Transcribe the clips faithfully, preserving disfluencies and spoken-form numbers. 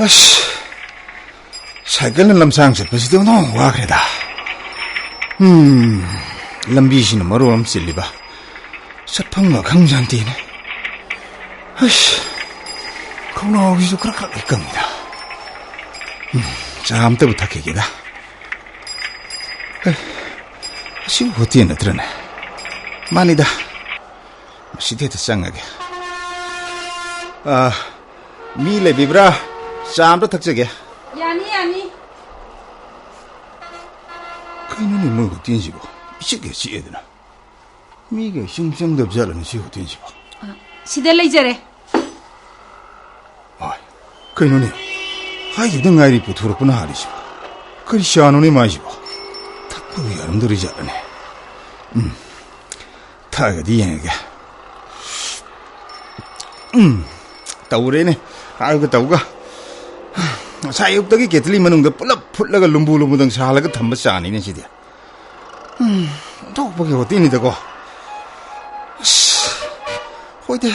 ꯑꯁ, ꯁꯥꯏꯀꯜꯅ ꯂꯝꯁꯥꯡ ꯆꯠꯄꯁꯤꯗꯤ ꯑꯣꯟꯊꯣꯛꯅ ꯋꯥꯈ꯭ꯔꯦꯗ꯫ ꯎꯝ, ꯂꯝꯕꯤꯁꯤꯅ ꯃꯔꯣꯜ ꯑꯃ ꯆꯤꯜꯂꯤꯕ, ꯆꯠꯐꯝꯒ ꯈꯪꯖꯥꯟꯇꯦꯅꯦ꯫ ꯑꯁ, ꯈꯣꯡꯅꯥꯎꯁꯤꯁꯨ ꯈꯔ ꯈꯔ ꯂꯣꯏ ꯀꯪꯉꯤꯗ꯫ ꯎꯝ, ꯆꯥ ꯑꯝꯇꯕꯨ ꯊꯛꯈꯤꯒꯦꯗ꯫ ꯑꯦ, ꯑꯁꯤꯕꯨ ꯍꯣꯇꯦꯜ ꯅꯠꯇ꯭ꯔꯅꯦ? ꯃꯥꯅꯤꯗ, ꯃꯁꯤꯗ ꯍꯦꯛꯇ ꯆꯪꯉꯒꯦ꯫ ꯑꯥ, ꯃꯤ ꯂꯩꯕꯤꯕ꯭ꯔꯥ? ꯆꯥ ꯑꯝꯇ ꯊꯛꯆꯒꯦ꯫ ꯌꯥꯅꯤ, ꯌꯥꯅꯤ꯫ ꯀꯩꯅꯣꯅꯦ ꯃꯣꯏ ꯍꯣꯇꯦꯜꯁꯤꯕꯣ? ꯏꯆꯤꯛ ꯍꯦꯛ ꯆꯤꯛꯑꯦꯗꯅ꯫ ꯃꯤꯒ ꯏꯆꯪ ꯆꯪꯗꯕ ꯖꯥꯠꯂꯅꯦ ꯁꯤ ꯍꯣꯇꯦꯜꯁꯤꯕꯣ? ꯑ, ꯁꯤꯗ ꯂꯩꯖꯔꯦ꯫ ꯍꯣꯏ, ꯀꯩꯅꯣꯅꯦ? ꯍꯥꯏꯈꯤꯗ ꯉꯥꯏꯔꯤ ꯄꯨꯊꯣꯔꯛꯄꯅ ꯍꯥꯜꯂꯤꯁꯤꯕꯣ꯫ ꯀꯔꯤ ꯆꯥꯅꯣꯅꯦ ꯃꯥꯏꯁꯤꯕꯣ? ꯊꯛꯄꯕꯨ ꯌꯥꯔꯝꯗꯣꯔꯤ ꯖꯥꯠꯂꯅꯦ? ꯎꯝ, ꯊꯛꯑꯒꯗꯤ ꯌꯦꯡꯉꯒꯦ꯫ ꯎꯝ, ꯇꯧꯔꯦꯅꯦ, ꯍꯥꯏꯕꯒ ꯇꯧꯒ꯫ ꯉꯁꯥꯏ ꯑꯌꯨꯛꯇꯒꯤ ꯀꯦꯇꯂꯤ ꯃꯅꯨꯡꯗ ꯄꯨꯂꯞ ꯐꯨꯠꯂꯒ ꯂꯨꯝꯕꯨ ꯂꯨꯝꯕꯨꯗꯪ ꯁꯥꯍꯜꯂꯒ ꯊꯝꯕ ꯆꯥꯅꯤꯅꯦ ꯁꯤꯗꯤ꯫ ꯎꯝ, ꯑꯣꯟꯊꯣꯛꯄꯒꯤ ꯍꯣꯇꯦꯜꯅꯤꯗꯀꯣ꯫ ꯑꯁ, ꯍꯣꯏꯗꯦ,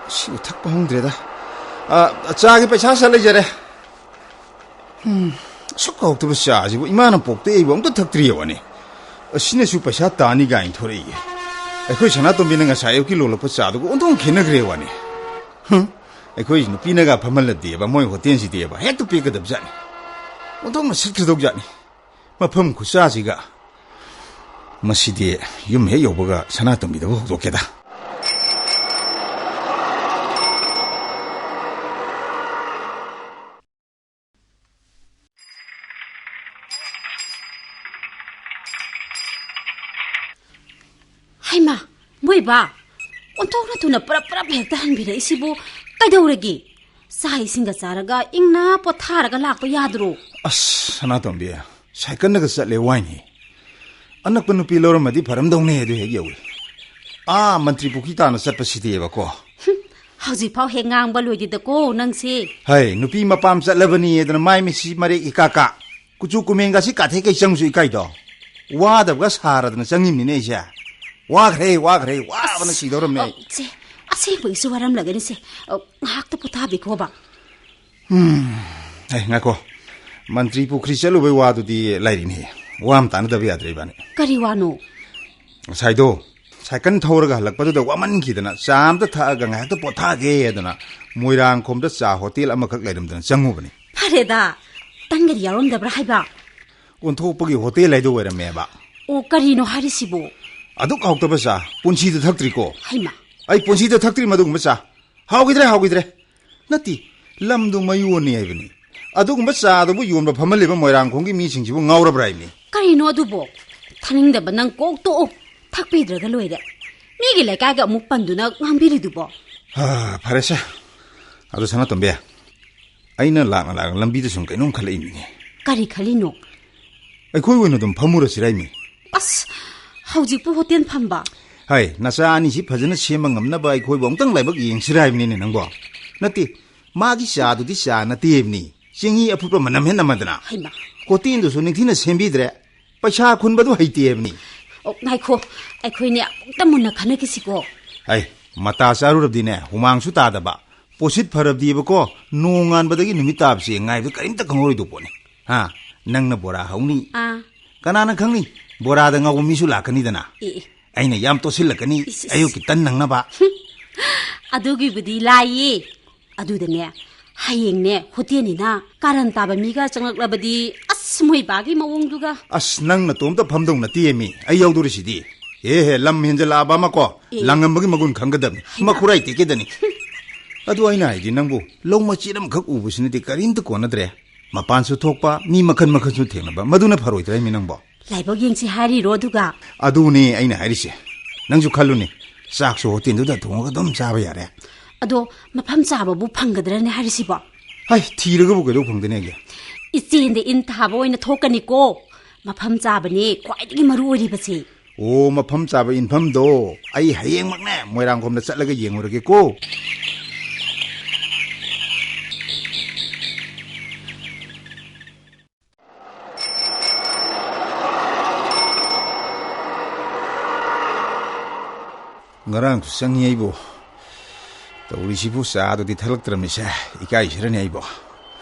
ꯁꯤꯕꯨ ꯊꯛꯄ ꯍꯧꯗ꯭ꯔꯦꯗ꯫ ꯑ, ꯆꯥꯒꯤ ꯄꯩꯁꯥ ꯁꯤꯗ ꯂꯩꯖꯔꯦ꯫ ꯎꯝ, ꯑꯁꯨꯛ ꯍꯥꯎꯇꯕ ꯆꯥꯁꯤꯕꯨ ꯏꯃꯥꯅ ꯄꯣꯛꯇ ꯑꯩꯕꯨ ꯑꯝꯇ ꯊꯛꯇ꯭ꯔꯤꯌꯦ ꯋꯥꯅꯤ꯫ ꯑꯁꯤꯅꯁꯨ ꯄꯩꯁꯥ ꯇꯥꯅꯤ ꯀꯥꯏꯅ ꯊꯣꯔꯛꯏꯌꯦ꯫ ꯑꯩꯈꯣꯏ ꯁꯅꯥꯇꯣꯝꯕꯤꯅ ꯉꯁꯥꯏ ꯑꯌꯨꯛꯀꯤ ꯂꯣꯜꯂꯛꯄ ꯆꯥꯗꯨꯒ ꯑꯣꯟꯊꯣꯛꯅ ꯈꯦꯠꯅꯈ꯭ꯔꯦ ꯋꯥꯅꯤ꯫ ꯍꯨꯝ, ꯑꯩꯈꯣꯏ ꯅꯨꯄꯤꯅꯒ ꯐꯝꯍꯜꯂꯗꯦꯕ ꯃꯣꯏ ꯍꯣꯇꯦꯜꯁꯤꯗꯤꯕ ꯍꯦꯛꯇ ꯄꯦꯛꯀꯗꯕ ꯖꯥꯠꯅꯤ꯫ ꯑꯣꯟꯊꯣꯛꯅ ꯁꯤꯠꯈ꯭ꯔꯗꯧ ꯖꯥꯠꯅꯤ꯫ ꯃꯐꯝ ꯈꯨꯆꯥꯁꯤꯒ꯫ ꯃꯁꯤꯗꯤ ꯌꯨꯝ ꯍꯦꯛ ꯌꯧꯕꯒ ꯁꯅꯥꯇꯣꯝꯕꯤꯗꯕꯨ ꯍꯧꯗꯣꯛꯀꯦꯗ꯫ ꯍꯩꯃꯥ, ꯃꯣꯏꯕꯥ, ꯑꯣꯟꯊꯣꯛꯅ ꯊꯨꯅ ꯄꯔꯞ ꯄꯔꯞ ꯍꯦꯛꯇ ꯍꯟꯕꯤꯔꯛꯏꯁꯤꯕꯨ ꯀꯩꯗꯧꯔꯒꯦ? ꯆꯥꯛ ꯏꯁꯤꯡꯒ ꯆꯥꯔꯒ ꯏꯪꯅ ꯄꯣꯊꯥꯔꯒ ꯂꯥꯛꯄ ꯌꯥꯗ꯭ꯔꯣ? ꯑꯁ, ꯁꯅꯥꯇꯣꯝꯕꯤ, ꯁꯥꯏꯀꯜꯅꯒ ꯆꯠꯂꯦ ꯋꯥꯏꯅꯦ꯫ ꯑꯅꯛꯄ ꯅꯨꯄꯤ ꯂꯧꯔꯝꯃꯗꯤ ꯐꯔꯝꯗꯧꯅꯦ, ꯑꯗꯨ ꯍꯦꯛ ꯌꯧꯏ꯫ ꯑꯥ, ꯃꯟꯇ꯭ꯔꯤ ꯄꯨꯈ꯭ꯔꯤ ꯇꯥꯅ ꯆꯠꯄꯁꯤꯗꯤꯕꯀꯣ꯫ ꯍꯨꯝ, ꯍꯧꯖꯤꯛꯐꯥꯎ ꯍꯦꯛ ꯉꯥꯡꯕ ꯂꯣꯏꯗꯦꯗꯀꯣ ꯅꯪꯁꯦ꯫ ꯍꯩ, ꯅꯨꯄꯤ ꯃꯄꯥꯝ ꯆꯠꯂꯕꯅꯤ ꯑꯗꯨꯅ ꯃꯥꯏ ꯃꯤꯠꯁꯤ ꯃꯔꯦꯛ ꯏꯀꯥ ꯀꯥ꯫ ꯀꯨꯆꯨ ꯀꯨꯃꯦꯟꯒꯁꯤ ꯀꯥꯊꯦꯛ ꯀꯩ ꯆꯪꯁꯨ ꯏꯀꯥꯏꯗꯣ꯫ ꯋꯥꯗꯕꯒ ꯁꯥꯔꯗꯅ ꯆꯪꯉꯤꯕꯅꯤꯅꯦ ꯑꯩꯁꯦ꯫ ꯋꯥꯈ꯭ꯔꯦ, ꯋꯥꯈ꯭ꯔꯦ, ꯋꯥꯕꯅ ꯁꯤꯗꯧꯔꯝꯃꯦ ꯑꯩ꯫ ꯑ, ꯁꯦ, ꯑꯁꯦꯡꯕꯒꯤꯁꯨ ꯋꯥꯔꯝꯂꯒꯅꯤ ꯁꯦ꯫ ꯑ, ꯉꯥꯏꯍꯥꯛꯇ ꯄꯣꯊꯥꯕꯤꯈꯣꯕ꯫ ꯎꯝ, ꯑꯦ, ꯉꯥꯏꯈꯣ꯫ ꯃꯟꯇ꯭ꯔꯤ ꯄꯨꯈ꯭ꯔꯤ ꯆꯠꯂꯨꯕꯩ ꯋꯥꯗꯨꯗꯤ ꯂꯩꯔꯤꯅꯦ꯫ ꯋꯥ ꯑꯃ ꯇꯥꯟꯅꯗꯕ ꯌꯥꯗ꯭ꯔꯦ ꯏꯕꯥꯅꯤ꯫ ꯀꯔꯤ ꯋꯥꯅꯣ? ꯉꯁꯥꯏꯗꯣ ꯁꯥꯏꯀꯜ ꯊꯧꯔꯒ ꯍꯜꯂꯛꯄꯗꯨꯗ ꯋꯥꯃꯟꯈꯤꯗꯅ ꯆꯥ ꯑꯝꯇ ꯊꯛꯑꯒ ꯉꯥꯏꯍꯥꯛꯇ ꯄꯣꯊꯥꯒꯦ ꯑꯗꯨꯅ ꯃꯣꯏꯔꯥꯡꯈꯣꯝꯗ ꯆꯥ ꯍꯣꯇꯦꯜ ꯑꯃꯈꯛ ꯂꯩꯔꯝꯗꯅ ꯆꯪꯉꯨꯕꯅꯤ꯫ ꯐꯔꯦꯗ, ꯇꯟꯒꯗꯤ ꯌꯥꯎꯔꯝꯗꯕ꯭ꯔꯥ ꯍꯥꯏꯕ? ꯑꯣꯟꯊꯣꯛꯄꯒꯤ ꯍꯣꯇꯦꯜ ꯍꯥꯏꯗꯣ ꯑꯣꯏꯔꯝꯃꯦꯕ꯫ ꯑꯣ, ꯀꯔꯤꯅꯣ ꯍꯥꯏꯔꯤꯁꯤꯕꯣ? ꯑꯗꯨꯛ ꯍꯥꯎꯇꯕ ꯆꯥ ꯄꯨꯟꯁꯤꯗ ꯊꯛꯇ꯭ꯔꯤꯀꯣ꯫ ꯍꯩꯃꯥ꯫ ꯑꯩ ꯄꯨꯟꯁꯤꯗ ꯊꯛꯇ꯭ꯔꯤ ꯃꯗꯨꯒꯨꯝꯕ ꯆꯥ꯫ ꯍꯥꯎꯈꯤꯗ꯭ꯔꯦ, ꯍꯥꯎꯈꯤꯗ꯭ꯔꯦ꯫ ꯅꯠꯇꯦ, ꯂꯝꯗꯨ ꯃꯌꯣꯟꯅꯤ ꯍꯥꯏꯕꯅꯤ꯫ ꯑꯗꯨꯒꯨꯝꯕ ꯆꯥꯗꯨꯕꯨ ꯌꯣꯟꯕ ꯐꯝꯍꯜꯂꯤꯕ ꯃꯣꯏꯔꯥꯡꯈꯣꯡꯒꯤ ꯃꯤꯁꯤꯡꯁꯤꯕꯨ ꯉꯥꯎꯔꯕ꯭ꯔꯥ ꯍꯥꯏꯕꯅꯤ꯫ ꯀꯔꯤꯅꯣ ꯑꯗꯨꯕꯣ? ꯊꯛꯅꯤꯡꯗꯕ ꯅꯪ ꯀꯣꯛ ꯇꯣꯛꯎ꯫ ꯊꯛꯄꯤꯗ꯭ꯔꯒ ꯂꯣꯏꯔꯦ꯫ ꯃꯤꯒꯤ ꯂꯩꯀꯥꯏꯒ ꯑꯃꯨꯛ ꯄꯟꯗꯨꯅ ꯉꯥꯡꯕꯤꯔꯤꯗꯨꯕꯣ? ꯍꯥ, ꯐꯔꯦꯁꯦ꯫ ꯑꯗꯨ ꯁꯅꯥꯇꯣꯝꯕꯤ, ꯑꯩꯅ ꯂꯥꯛꯅ ꯂꯥꯛꯅ ꯂꯝꯕꯤꯗ ꯁꯨꯝ ꯀꯩꯅꯣꯝ ꯈꯜꯂꯛꯏꯃꯤꯅꯦ꯫ ꯀꯔꯤ ꯈꯜꯂꯤꯅꯣ? ꯑꯩꯈꯣꯏ ꯑꯣꯏꯅ ꯑꯗꯨꯝ ꯐꯝꯃꯨꯔꯁꯤꯔꯥ ꯏꯃꯤ? ꯑꯁ, ꯍꯧꯖꯤꯛꯄꯨ ꯍꯣꯇꯦꯜ ꯐꯝꯕ? ꯍꯥꯏ, ꯅꯆꯥ ꯑꯅꯤꯁꯤ ꯐꯖꯅ ꯁꯦꯝꯕ ꯉꯝꯅꯕ ꯑꯩꯈꯣꯏꯕꯨ ꯑꯃꯨꯛꯇꯪ ꯂꯥꯏꯕꯛ ꯌꯦꯡꯁꯤꯔꯥ ꯍꯥꯏꯕꯅꯤꯅꯦ ꯅꯪꯕꯣ꯫ ꯅꯠꯇꯦ, ꯃꯥꯒꯤ ꯆꯥꯗꯨꯗꯤ ꯆꯥ ꯅꯠꯇꯦ ꯍꯥꯏꯕꯅꯤ꯫ ꯆꯦꯡꯍꯤ ꯑꯐꯨꯠꯄ ꯃꯅꯝ ꯍꯦꯟ ꯅꯝꯃꯗꯅ꯫ ꯍꯩꯃꯥ꯫ ꯍꯣꯇꯦꯜꯗꯨꯁꯨ ꯅꯤꯡꯊꯤꯅ ꯁꯦꯝꯕꯤꯗ꯭ꯔꯦ꯫ ꯄꯩꯁꯥ ꯈꯨꯟꯕꯗꯨ ꯍꯩꯇꯦ ꯍꯥꯏꯕꯅꯤ꯫ ꯑꯣ, ꯉꯥꯏꯈꯣ, ꯑꯩꯈꯣꯏꯅꯦ ꯑꯃꯨꯛꯇ ꯃꯨꯟꯅ ꯈꯟꯅꯈꯤꯁꯤꯀꯣ꯫ ꯍꯥꯏ, ꯃꯇꯥ ꯆꯥꯔꯨꯔꯕꯗꯤꯅꯦ, ꯍꯨꯃꯥꯡꯁꯨ ꯇꯥꯗꯕ, ꯄꯣꯠꯁꯤꯠ ꯐꯔꯕꯗꯤꯕꯀꯣ, ꯅꯣꯡꯉꯥꯟꯕꯗꯒꯤ ꯅꯨꯃꯤꯠ ꯇꯥꯕꯁꯦ ꯉꯥꯏꯕꯗ ꯀꯔꯤꯝꯇ ꯈꯪꯍꯧꯔꯣꯏꯗꯧ ꯄꯣꯠꯅꯤ꯫ ꯍꯥ? ꯅꯪꯅ ꯕꯣꯔꯥ ꯍꯧꯅꯤ꯫ ꯑꯥ꯫ ꯀꯅꯥꯅ ꯈꯪꯅꯤ? ꯕꯣꯔꯥꯗ ꯉꯥꯎꯕ ꯃꯤꯁꯨ ꯂꯥꯛꯀꯅꯤꯗꯅ꯫ ꯑꯦ, ꯑꯦ꯫ ꯑꯩꯅ ꯌꯥꯝ ꯇꯣꯠꯁꯤꯜꯂꯛꯀꯅꯤ, ꯏꯁ, ꯏꯁ꯫ ꯑꯌꯨꯛꯀꯤ ꯇꯟ ꯅꯪꯅꯕ꯫ ꯑꯗꯨꯒꯤꯕꯨꯗꯤ ꯂꯥꯏꯌꯦ꯫ ꯑꯗꯨꯗꯅꯦ, ꯍꯌꯦꯡꯅꯦ, ꯍꯣꯇꯦꯜꯅꯤꯅ ꯀꯥꯔꯟ ꯇꯥꯕ ꯃꯤꯒ ꯆꯪꯂꯛꯂꯕꯗꯤ, ꯑꯁ, ꯃꯣꯏ ꯕꯥꯒꯤ ꯃꯑꯣꯡꯗꯨꯒ꯫ ꯑꯁ, ꯅꯪ ꯅꯇꯣꯝꯇ ꯐꯝꯗꯧ ꯅꯠꯇꯦꯃꯤ, ꯑꯩ ꯌꯥꯎꯗꯣꯔꯤꯁꯤꯗꯤ꯫ ꯑꯦ ꯍꯦ, ꯂꯝ ꯍꯦꯟꯖꯜꯂꯛꯑꯕ ꯑꯃꯀꯣ, ꯑꯦ꯫ ꯂꯥꯡꯉꯝꯕꯒꯤ ꯃꯒꯨꯟ ꯈꯪꯒꯗꯕꯅꯤ꯫ ꯍꯩꯃꯥ꯫ ꯃꯈꯨꯔꯥꯏ ꯇꯦꯛꯀꯦꯗꯅꯤ꯫ ꯑꯗꯨ ꯑꯩꯅ ꯍꯥꯏꯗꯤ, ꯅꯪꯕꯨ ꯂꯧ ꯃꯆꯦꯠ ꯑꯃꯈꯛ ꯎꯕꯁꯤꯅꯗꯤ ꯀꯔꯤꯝꯇ ꯀꯣꯟꯅꯗ꯭ꯔꯦ꯫ ꯃꯄꯥꯟꯁꯨ ꯊꯣꯛꯄ, ꯃꯤ ꯃꯈꯟ ꯃꯈꯟꯁꯨ ꯊꯦꯡꯅꯕ, ꯃꯗꯨꯅ ꯐꯔꯣꯏꯗ꯭ꯔꯥ ꯏꯃꯤ ꯅꯪꯕꯣ? ꯂꯥꯏꯕꯛ ꯌꯦꯡꯁꯤ ꯍꯥꯏꯔꯤꯔꯣ ꯑꯗꯨꯒ? ꯑꯗꯨꯅꯦ ꯑꯩꯅ ꯍꯥꯏꯔꯤꯁꯦ꯫ ꯅꯪꯁꯨ ꯈꯜꯂꯨꯅꯦ, ꯆꯥꯛꯁꯨ ꯍꯣꯇꯦꯜꯗꯨꯗ ꯊꯣꯡꯉꯒ ꯑꯗꯨꯝ ꯆꯥꯕ ꯌꯥꯔꯦ꯫ ꯑꯗꯣ ꯃꯐꯝ ꯆꯥꯕꯕꯨ ꯐꯪꯒꯗ꯭ꯔꯅꯦ ꯍꯥꯏꯔꯤꯁꯤꯕꯣ? ꯍꯩ, ꯊꯤꯔꯒꯕꯨ ꯀꯩꯗꯧ ꯐꯪꯗꯣꯏꯅꯦꯒꯦ? ꯏꯆꯦꯟꯗ ꯏꯟ ꯊꯥꯕ ꯑꯣꯏꯅ ꯊꯣꯛꯀꯅꯤꯀꯣ꯫ ꯃꯐꯝ ꯆꯥꯕꯅꯦ ꯈ꯭ꯋꯥꯏꯗꯒꯤ ꯃꯔꯨ ꯑꯣꯏꯔꯤꯕꯁꯦ꯫ ꯑꯣ, ꯃꯐꯝ ꯆꯥꯕ ꯏꯟꯐꯝꯗꯣ ꯑꯩ ꯍꯌꯦꯡꯃꯛꯅꯦ ꯃꯣꯏꯔꯥꯡꯈꯣꯝꯗ ꯆꯠꯂꯒ ꯌꯦꯡꯉꯨꯔꯒꯦꯀꯣ꯫ ꯉꯔꯥꯡꯁꯨ ꯆꯪꯉꯤ ꯑꯩꯕꯨ꯫ ꯇꯧꯔꯤꯁꯤꯕꯨ ꯆꯥꯗꯨꯗꯤ ꯊꯛꯂꯛꯇ꯭ꯔꯕꯅꯤꯁꯦ꯫ ꯏꯀꯥꯏꯁꯤꯔꯅꯤ ꯑꯩꯕꯨ꯫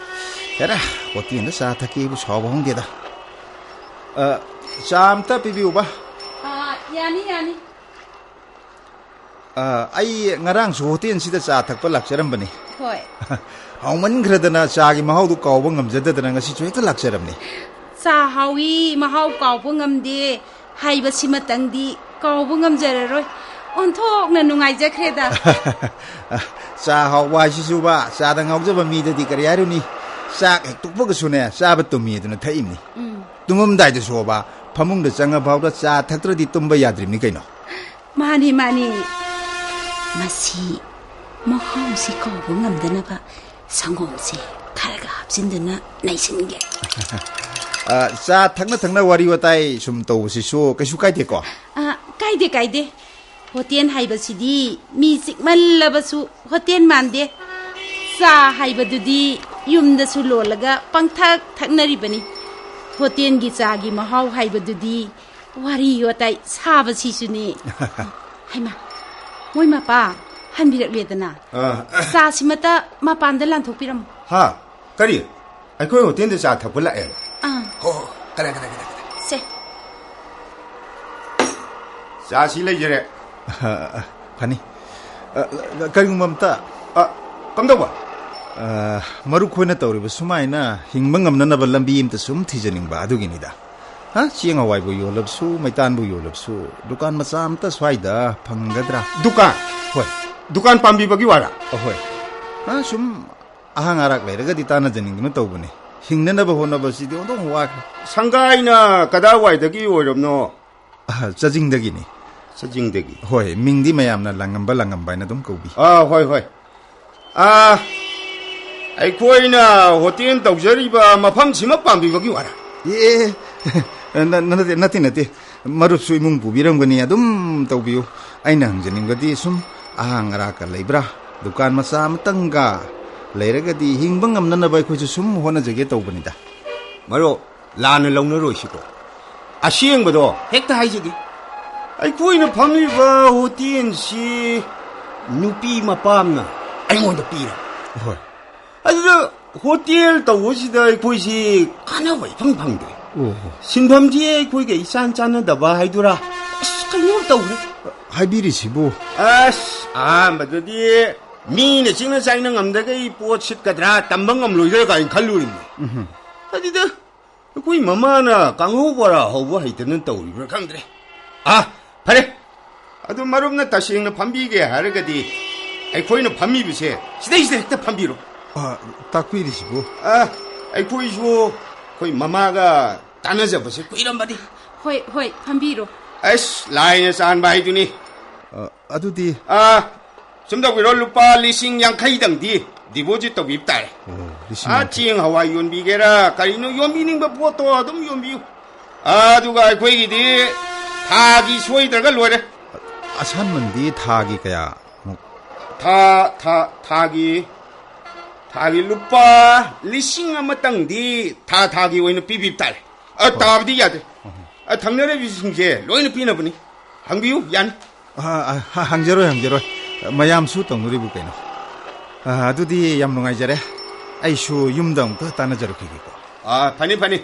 ꯍꯦꯔꯥ, ꯍꯣꯇꯦꯜꯗ ꯆꯥ ꯊꯛꯀꯦꯕꯨ ꯁꯥꯎꯕ ꯍꯧꯅꯗꯦꯗ꯫ ꯑ, ꯆꯥ ꯑꯝꯇ ꯄꯤꯕꯤꯌꯨꯕ꯫ ꯑ, ꯌꯥꯅꯤ, ꯌꯥꯅꯤ꯫ ꯑ, ꯑꯩ ꯉꯔꯥꯡꯁꯨ ꯍꯣꯇꯦꯜꯁꯤꯗ ꯆꯥ ꯊꯛꯄ ꯂꯥꯛꯆꯔꯝꯕꯅꯤ꯫ ꯍꯣꯏ꯫ ꯍꯥꯎꯃꯟꯈ꯭ꯔꯗꯅ ꯆꯥꯒꯤ ꯃꯍꯥꯎꯗꯨ ꯀꯥꯎꯕ ꯉꯝꯖꯗꯗꯅ ꯉꯁꯤꯁꯨ ꯍꯦꯛꯇ ꯂꯥꯛꯆꯔꯝꯅꯤ꯫ ꯆꯥ ꯍꯥꯎꯏ, ꯃꯍꯥꯎ ꯀꯥꯎꯕ ꯉꯝꯗꯦ ꯍꯥꯏꯕꯁꯤꯃꯇꯪꯗꯤ ꯀꯥꯎꯕ ꯉꯝꯖꯔꯔꯣꯏ꯫ ꯑꯣꯟꯊꯣꯛꯅ ꯅꯨꯡꯉꯥꯏꯖꯈ꯭ꯔꯦꯗ꯫ ꯆꯥ ꯍꯥꯎꯕ ꯍꯥꯏꯁꯤꯁꯨꯕ, ꯆꯥꯗ ꯉꯥꯎꯖꯕ ꯃꯤꯗꯗꯤ ꯀꯔꯤ ꯍꯥꯏꯔꯨꯅꯤ? ꯆꯥꯛ ꯍꯦꯛ ꯇꯣꯛꯄꯒꯁꯨꯅꯦ, ꯆꯥꯕ ꯇꯨꯝꯃꯤ ꯑꯗꯨꯅ ꯊꯛꯏꯕꯅꯤ꯫ ꯎꯝ꯫ ꯇꯨꯝꯃꯝꯗꯥꯏꯗꯁꯨꯕ, ꯐꯃꯨꯡꯗ ꯆꯪꯉ ꯐꯥꯎꯗ ꯆꯥ ꯊꯛꯇ꯭ꯔꯗꯤ ꯇꯨꯝꯕ ꯌꯥꯗ꯭ꯔꯤꯕꯅꯤ ꯀꯩꯅꯣ꯫ ꯃꯥꯅꯤ, ꯃꯥꯅꯤ꯫ ꯃꯁꯤ ꯃꯍꯥꯎꯁꯤ ꯀꯥꯎꯕ ꯉꯝꯗꯅꯕ ꯁꯪꯒꯣꯝꯁꯦ ꯈꯔꯒ ꯍꯥꯞꯆꯤꯟꯗꯨꯅ ꯅꯩꯁꯤꯟꯒꯦ꯫ ꯑ, ꯆꯥ ꯊꯛꯅ ꯊꯛꯅ ꯋꯥꯔꯤ ꯋꯥꯇꯥꯏ ꯁꯨꯝ ꯇꯧꯕꯁꯤꯁꯨ ꯀꯩꯁꯨ ꯀꯥꯏꯗꯦꯀꯣ? ꯑ, ꯀꯥꯏꯗꯦ, ꯀꯥꯏꯗꯦ꯫ ꯍꯣꯇꯦꯜ ꯍꯥꯏꯕꯁꯤꯗꯤ ꯃꯤ ꯆꯤꯛꯃꯜꯂꯕꯁꯨ ꯍꯣꯇꯦꯜ ꯃꯥꯟꯗꯦ꯫ ꯆꯥ ꯍꯥꯏꯕꯗꯨꯗꯤ ꯌꯨꯝꯗꯁꯨ ꯂꯣꯜꯂꯒ ꯄꯪꯊꯛ ꯊꯛꯅꯔꯤꯕꯅꯤ꯫ ꯍꯣꯇꯦꯜꯒꯤ ꯆꯥꯒꯤ ꯃꯍꯥꯎ ꯍꯥꯏꯕꯗꯨꯗꯤ ꯋꯥꯔꯤ ꯋꯥꯇꯥꯏ ꯁꯥꯕꯁꯤꯁꯨꯅꯤ꯫ ꯍꯩꯃꯥ, ꯃꯣꯏ ꯃꯄꯥ ꯍꯟꯕꯤꯔꯛꯂꯦꯗꯅ꯫ ꯑ꯫ ꯆꯥꯁꯤꯃꯇ ꯃꯄꯥꯟꯗ ꯂꯥꯟꯊꯣꯛꯄꯤꯔꯝꯃꯨ꯫ ꯍꯥ? ꯀꯔꯤ? ꯑꯩꯈꯣꯏ ꯍꯣꯇꯦꯜꯗ ꯆꯥ ꯊꯛꯄ ꯂꯥꯛꯑꯦꯕ? ꯑꯥ꯫ ꯍꯣ, ꯍꯣ, ꯀꯗꯥꯏ, ꯀꯗꯥꯏ, ꯀꯗꯥꯏ, ꯀꯗꯥꯏ? ꯁꯦ꯫ ꯆꯥꯁꯤ ꯂꯩꯖꯔꯦ꯫ ꯑ, ꯑ, ꯐꯅꯤ꯫ ꯑ, ꯀꯔꯤꯒꯨꯝꯕ ꯑꯝꯇ꯫ ꯑ, ꯀꯝꯗꯧꯕ? ꯑ, ꯃꯔꯨꯞ ꯈꯣꯏꯅ ꯇꯧꯔꯤꯕ ꯁꯨꯃꯥꯏꯅ ꯍꯤꯡꯕ ꯉꯝꯅꯅꯕ ꯂꯝꯕꯤ ꯑꯝꯇ ꯁꯨꯝ ꯊꯤꯖꯅꯤꯡꯕ ꯑꯗꯨꯒꯤꯅꯤꯗ꯫ ꯍꯥ? ꯆꯦꯡ ꯍꯋꯥꯏꯕꯨ ꯌꯣꯜꯂꯕꯁꯨ, ꯃꯩꯇꯥꯟꯕꯨ ꯌꯣꯜꯂꯕꯁꯨ, ꯗꯨꯀꯥꯟ ꯃꯆꯥ ꯑꯝꯇ ꯁ꯭ꯋꯥꯏꯗ ꯐꯪꯒꯗ꯭ꯔꯥ? ꯗꯨꯀꯥꯟ? ꯍꯣꯏ꯫ ꯗꯨꯀꯥꯟ ꯄꯥꯝꯕꯤꯕꯒꯤ ꯋꯥꯔꯥ? ꯑꯍꯣꯏ꯫ ꯍꯥ, ꯁꯨꯝ ꯑꯍꯥꯡ ꯑꯔꯥꯛ ꯂꯩꯔꯒꯗꯤ ꯇꯥꯟꯅꯖꯅꯤꯡꯗꯨꯅ ꯇꯧꯕꯅꯤ꯫ ꯍꯤꯡꯅꯅꯕ ꯍꯣꯠꯅꯕꯁꯤꯗꯤ ꯑꯣꯟꯊꯣꯛꯅ ꯋꯥꯈ꯭ꯔꯦ꯫ ꯁꯪꯒꯥꯏꯅ ꯀꯗꯥꯏꯋꯥꯏꯗꯒꯤ ꯑꯣꯏꯔꯕꯅꯣ? ꯑ, ꯆꯥꯖꯤꯡꯗꯒꯤꯅꯤ꯫ ꯆꯥꯖꯤꯡꯗꯒꯤ? ꯍꯣꯏ, ꯃꯤꯡꯗꯤ ꯃꯌꯥꯝꯅ ꯂꯥꯡꯉꯝꯕ ꯂꯥꯡꯉꯝꯕ ꯍꯥꯏꯅ ꯑꯗꯨꯝ ꯀꯧꯕꯤ꯫ ꯑꯥ, ꯍꯣꯏ, ꯍꯣꯏ꯫ ꯑꯥ, ꯑꯩꯈꯣꯏꯅ ꯍꯣꯇꯦꯜ ꯇꯧꯖꯔꯤꯕ ꯃꯐꯝꯁꯤꯃꯛ ꯄꯥꯝꯕꯤꯕꯒꯤ ꯋꯥꯔꯥ? ꯑꯦ, ꯅ-, ꯅ-, ꯅꯠꯇꯦ, ꯅꯠꯇꯦ, ꯅꯠꯇꯦ꯫ ꯃꯔꯨꯞꯁꯨ ꯏꯃꯨꯡ ꯄꯨꯕꯤꯔꯝꯒꯅꯤ, ꯑꯗꯨꯝ ꯇꯧꯕꯤꯌꯨ꯫ ꯑꯩꯅ ꯍꯪꯖꯅꯤꯡꯕꯗꯤ ꯁꯨꯝ ꯑꯍꯥꯡ ꯑꯔꯥꯛꯀ ꯂꯩꯕ꯭ꯔꯥ? ꯗꯨꯀꯥꯟ ꯃꯆꯥ ꯑꯃꯇꯪꯒ ꯂꯩꯔꯒꯗꯤ ꯍꯤꯡꯕ ꯉꯝꯅꯅꯕ ꯑꯩꯈꯣꯏꯁꯨ ꯁꯨꯝ ꯍꯣꯠꯅꯖꯒꯦ ꯇꯧꯕꯅꯤꯗ꯫ ꯃꯔꯨꯞ, ꯂꯥꯟꯅ ꯂꯧꯅꯔꯣꯏꯁꯤꯀꯣ꯫ ꯑꯁꯦꯡꯕꯗꯣ ꯍꯦꯛꯇ ꯍꯥꯏꯖꯒꯦ꯫ ꯑꯩꯈꯣꯏꯅ ꯐꯝꯂꯤꯕ ꯍꯣꯇꯦꯜꯁꯤ ꯅꯨꯄꯤ ꯃꯄꯥꯝꯅ ꯑꯩꯉꯣꯟꯗ ꯄꯤꯔꯦ꯫ ꯍꯣꯏ꯫ ꯑꯗꯨꯗ ꯍꯣꯇꯦꯜ ꯇꯧꯕꯁꯤꯗ ꯑꯩꯈꯣꯏꯁꯤ ꯀꯥꯟꯅꯕ ꯏꯐꯪ ꯐꯪꯗ꯭ꯔꯦ꯫ ꯑꯣ꯫ ꯁꯤꯟꯐꯝꯁꯤ ꯑꯩꯈꯣꯏꯒ ꯏꯆꯥꯟ ꯆꯥꯟꯅꯗꯕ ꯍꯥꯏꯗꯨꯔꯥ? ꯑꯁ, ꯀꯩꯅꯣ ꯇꯧꯔꯦ꯫ ꯍꯥꯏꯕꯤꯔꯤꯁꯤꯕꯨ? ꯑꯁ, ꯑꯍꯥꯟꯕꯗꯗꯤ ꯃꯤꯅ ꯆꯤꯛꯅ ꯆꯥꯏꯅ ꯉꯝꯗꯒꯩ ꯄꯣꯠ ꯁꯤꯠꯀꯗ꯭ꯔꯥ, ꯇꯝꯕ ꯉꯝꯂꯣꯏꯗ꯭ꯔꯥ ꯀꯥꯏꯅ ꯈꯜꯂꯨꯔꯤꯅꯤ꯫ ꯎꯝ꯫ ꯑꯗꯨꯗ ꯑꯩꯈꯣꯏ ꯃꯃꯥꯅ ꯀꯥꯡꯍꯧ ꯕꯣꯔꯥ ꯍꯧꯕ ꯍꯩꯇꯅ ꯇꯧꯔꯤꯕ꯭ꯔꯥ ꯈꯪꯗ꯭ꯔꯦ꯫ ꯑꯥ, ꯐꯔꯦ꯫ ꯑꯗꯨ ꯃꯔꯨꯞꯅ ꯇꯁꯦꯡꯅ ꯐꯝꯕꯤꯒꯦ ꯍꯥꯏꯔꯒꯗꯤ ꯑꯩꯈꯣꯏꯅ ꯐꯝꯃꯤꯕꯁꯦ ꯁꯤꯗꯩꯁꯤꯗ ꯍꯦꯛꯇ ꯐꯝꯕꯤꯔꯣ꯫ ꯑ, ꯇꯥꯛꯄꯤꯔꯤꯁꯤꯕꯨ? ꯑ, ꯑꯩꯈꯣꯏꯁꯨ ꯑꯩꯈꯣꯏ ꯃꯃꯥꯒ ꯇꯥꯟꯅꯖꯕꯁꯦ ꯀꯨꯏꯔꯝꯕꯅꯤ꯫ ꯍꯣꯏ, ꯍꯣꯏ, ꯐꯝꯕꯤꯔꯣ꯫ ꯑꯁ, ꯂꯥꯏꯅ ꯆꯥꯟꯕ ꯍꯥꯏꯗꯨꯅꯤ꯫ ꯑ, ꯑꯗꯨꯗꯤ ꯑ, ꯁꯨꯝ ꯇꯧꯕꯤꯔꯣ, ꯂꯨꯄꯥ ꯂꯤꯁꯤꯡ ꯌꯥꯡꯈꯩꯗꯪꯗꯤ deposit ꯇꯧꯕꯤꯕ ꯇꯥꯔꯦ꯫ ꯑꯣ, ꯂꯤꯁꯤꯡ ꯑ, ꯌꯥꯡꯈꯩ꯫ ꯆꯦꯡ ꯍꯋꯥꯏ ꯌꯣꯟꯕꯤꯒꯦꯔꯥ, ꯀꯔꯤꯅꯣ ꯌꯣꯟꯕꯤꯅꯤꯡꯕ ꯄꯣꯠꯇꯣ ꯑꯗꯨꯝ ꯌꯣꯟꯕꯤꯌꯨ꯫ ꯑ, ꯑꯗꯨꯒ ꯑꯩꯈꯣꯏꯒꯤꯗꯤ ꯊꯥꯒꯤ ꯁꯣꯏꯗ꯭ꯔꯒ ꯂꯣꯏꯔꯦ꯫ ꯑꯁꯥꯟꯃꯟꯗꯤ ꯊꯥꯒꯤ ꯀꯌꯥꯃꯨꯛ? ꯊꯥ, ꯊꯥ, ꯊꯥꯒꯤ, ꯊꯥꯒꯤ ꯂꯨꯄꯥ ꯂꯤꯁꯤꯡ ꯑꯃꯇꯪꯗꯤ ꯊꯥ ꯊꯥꯒꯤ ꯑꯣꯏꯅ ꯄꯤꯕꯤꯕ ꯇꯥꯔꯦ꯫ ꯑ, ꯍꯣꯏ꯫ ꯇꯥꯕꯗꯤ ꯌꯥꯗꯦ꯫ ꯑ, ꯊꯪꯅꯔꯤꯕꯁꯤꯡꯁꯦ ꯂꯣꯏꯅ ꯄꯤꯅꯕꯅꯤ꯫ ꯍꯪꯕꯤꯌꯨ, ꯌꯥꯅꯤ꯫ ꯑ, ꯑ, ꯍ-, ꯍꯪꯖꯔꯣꯏ, ꯍꯪꯖꯔꯣꯏ꯫ ꯃꯌꯥꯝꯁꯨ ꯇꯧꯅꯔꯤꯕꯨ ꯀꯩꯅꯣ꯫ ꯑ, ꯑꯗꯨꯗꯤ ꯌꯥꯝ ꯅꯨꯡꯉꯥꯏꯖꯔꯦ꯫ ꯑꯩꯁꯨ ꯌꯨꯝꯗ ꯑꯃꯨꯛꯇ ꯇꯥꯟꯅꯖꯔꯛꯈꯤꯒꯦꯀꯣ꯫ ꯑ, ꯐꯅꯤ, ꯐꯅꯤ꯫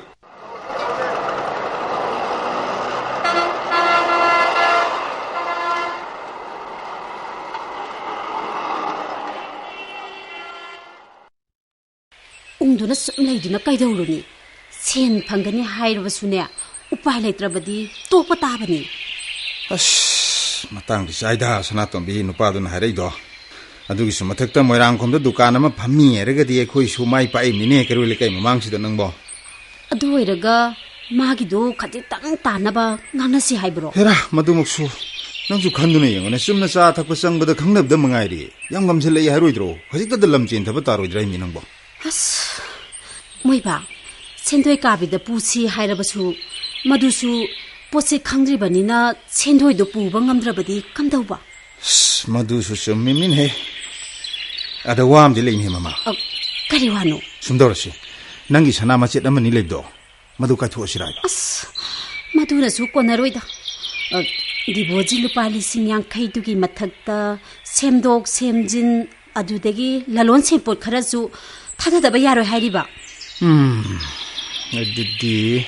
ꯎꯪꯗꯨꯅ ꯁꯨꯝ ꯂꯩꯗꯨꯅ ꯀꯩꯗꯧꯔꯨꯅꯤ? ꯁꯦꯟ ꯐꯪꯒꯅꯤ ꯍꯥꯏꯔꯕꯁꯨꯅꯦ, ꯎꯄꯥꯏ ꯂꯩꯇ꯭ꯔꯕꯗꯤ ꯇꯣꯛꯄ ꯇꯥꯕꯅꯤ꯫ ꯑꯁ, ꯃꯇꯥꯡꯗꯤ ꯆꯥꯏꯗ, ꯁꯅꯥꯇꯣꯝꯕꯤ ꯅꯨꯄꯥꯗꯨꯅ ꯍꯥꯏꯔꯛꯏꯗꯣ꯫ ꯑꯗꯨꯒꯤꯁꯨ ꯃꯊꯛꯇ ꯃꯣꯏꯔꯥꯡꯈꯣꯝꯗ ꯗꯨꯀꯥꯟ ꯑꯃ ꯐꯝꯃꯤ ꯍꯥꯏꯔꯒꯗꯤ ꯑꯩꯈꯣꯏꯁꯨ ꯃꯥꯏ ꯄꯥꯛꯏꯕꯅꯤꯅꯦ, ꯀꯩꯔꯣꯏ ꯂꯩꯀꯥꯏ ꯃꯃꯥꯡꯁꯤꯗ ꯅꯪꯕꯣ꯫ ꯑꯗꯨ ꯑꯣꯏꯔꯒ ꯃꯥꯒꯤꯗꯨ ꯈꯖꯤꯛꯇꯪ ꯇꯥꯅꯕ ꯉꯥꯡꯅꯁꯤ ꯍꯥꯏꯕ꯭ꯔꯣ? ꯍꯦꯔꯥ, ꯃꯗꯨꯃꯛꯁꯨ ꯅꯪꯁꯨ ꯈꯟꯗꯨꯅ ꯌꯦꯡꯉꯨꯅꯦ꯫ ꯆꯨꯝꯅ ꯆꯥ ꯊꯛꯄ ꯆꯪꯕꯗ ꯈꯪꯅꯕꯗ ꯃꯉꯥꯏꯔꯦ꯫ ꯌꯥꯝ ꯉꯝꯁꯤꯜꯂꯛꯏ ꯍꯥꯏꯔꯣꯏꯗ꯭ꯔꯣ? ꯍꯧꯖꯤꯛꯇꯗ ꯂꯝ ꯆꯦꯟꯊꯕ ꯇꯥꯔꯣꯏꯗ꯭ꯔꯥ ꯍꯥꯏꯃꯤ ꯅꯪꯕꯣ? ꯑꯁ, ꯃꯣꯏꯕꯥ, ꯁꯦꯟꯗꯣꯏ ꯀꯥꯕꯤꯗ ꯄꯨꯁꯤ ꯍꯥꯏꯔꯕꯁꯨ, ꯃꯗꯨꯁꯨ ꯄꯣꯠꯁꯦ ꯈꯪꯗ꯭ꯔꯤꯕꯅꯤꯅ ꯁꯦꯟꯗꯣꯏꯗꯣ ꯄꯨꯕ ꯉꯝꯗ꯭ꯔꯕꯗꯤ ꯀꯝꯗꯧꯕ? ꯑꯁ, ꯃꯗꯨꯁꯨ ꯆꯨꯝꯃꯤꯃꯤꯅꯦꯍꯦ꯫ ꯑꯗ ꯋꯥ ꯑꯃꯗꯤ ꯂꯩꯅꯦ, ꯃꯃꯥ꯫ ꯑ, ꯀꯔꯤ ꯋꯥꯅꯣ? ꯁꯨꯝ ꯇꯧꯔꯁꯤ, ꯅꯪꯒꯤ ꯁꯅꯥ ꯃꯆꯦꯠ ꯑꯃꯅꯤ ꯂꯩꯕꯗꯣ, ꯃꯗꯨ ꯀꯥꯏꯊꯣꯛꯑꯁꯤꯔꯥ ꯍꯥꯏꯕ? ꯑꯁ, ꯃꯗꯨꯅꯁꯨ ꯀꯣꯟꯅꯔꯣꯏꯗ꯫ ꯑ, ꯗꯤꯕꯣꯖꯤ ꯂꯨꯄꯥ ꯂꯤꯁꯤꯡ ꯌꯥꯡꯈꯩꯗꯨꯒꯤ ꯃꯊꯛꯇ ꯁꯦꯝꯗꯣꯛ ꯁꯦꯝꯖꯤꯟ, ꯑꯗꯨꯗꯒꯤ ꯂꯂꯣꯟ ꯁꯦꯝꯄꯣꯠ ꯈꯔꯁꯨ ꯊꯥꯗꯗꯕ ꯌꯥꯔꯣꯏ ꯍꯥꯏꯔꯤꯕ? ꯎꯝ, ꯑꯗꯨꯗꯤ,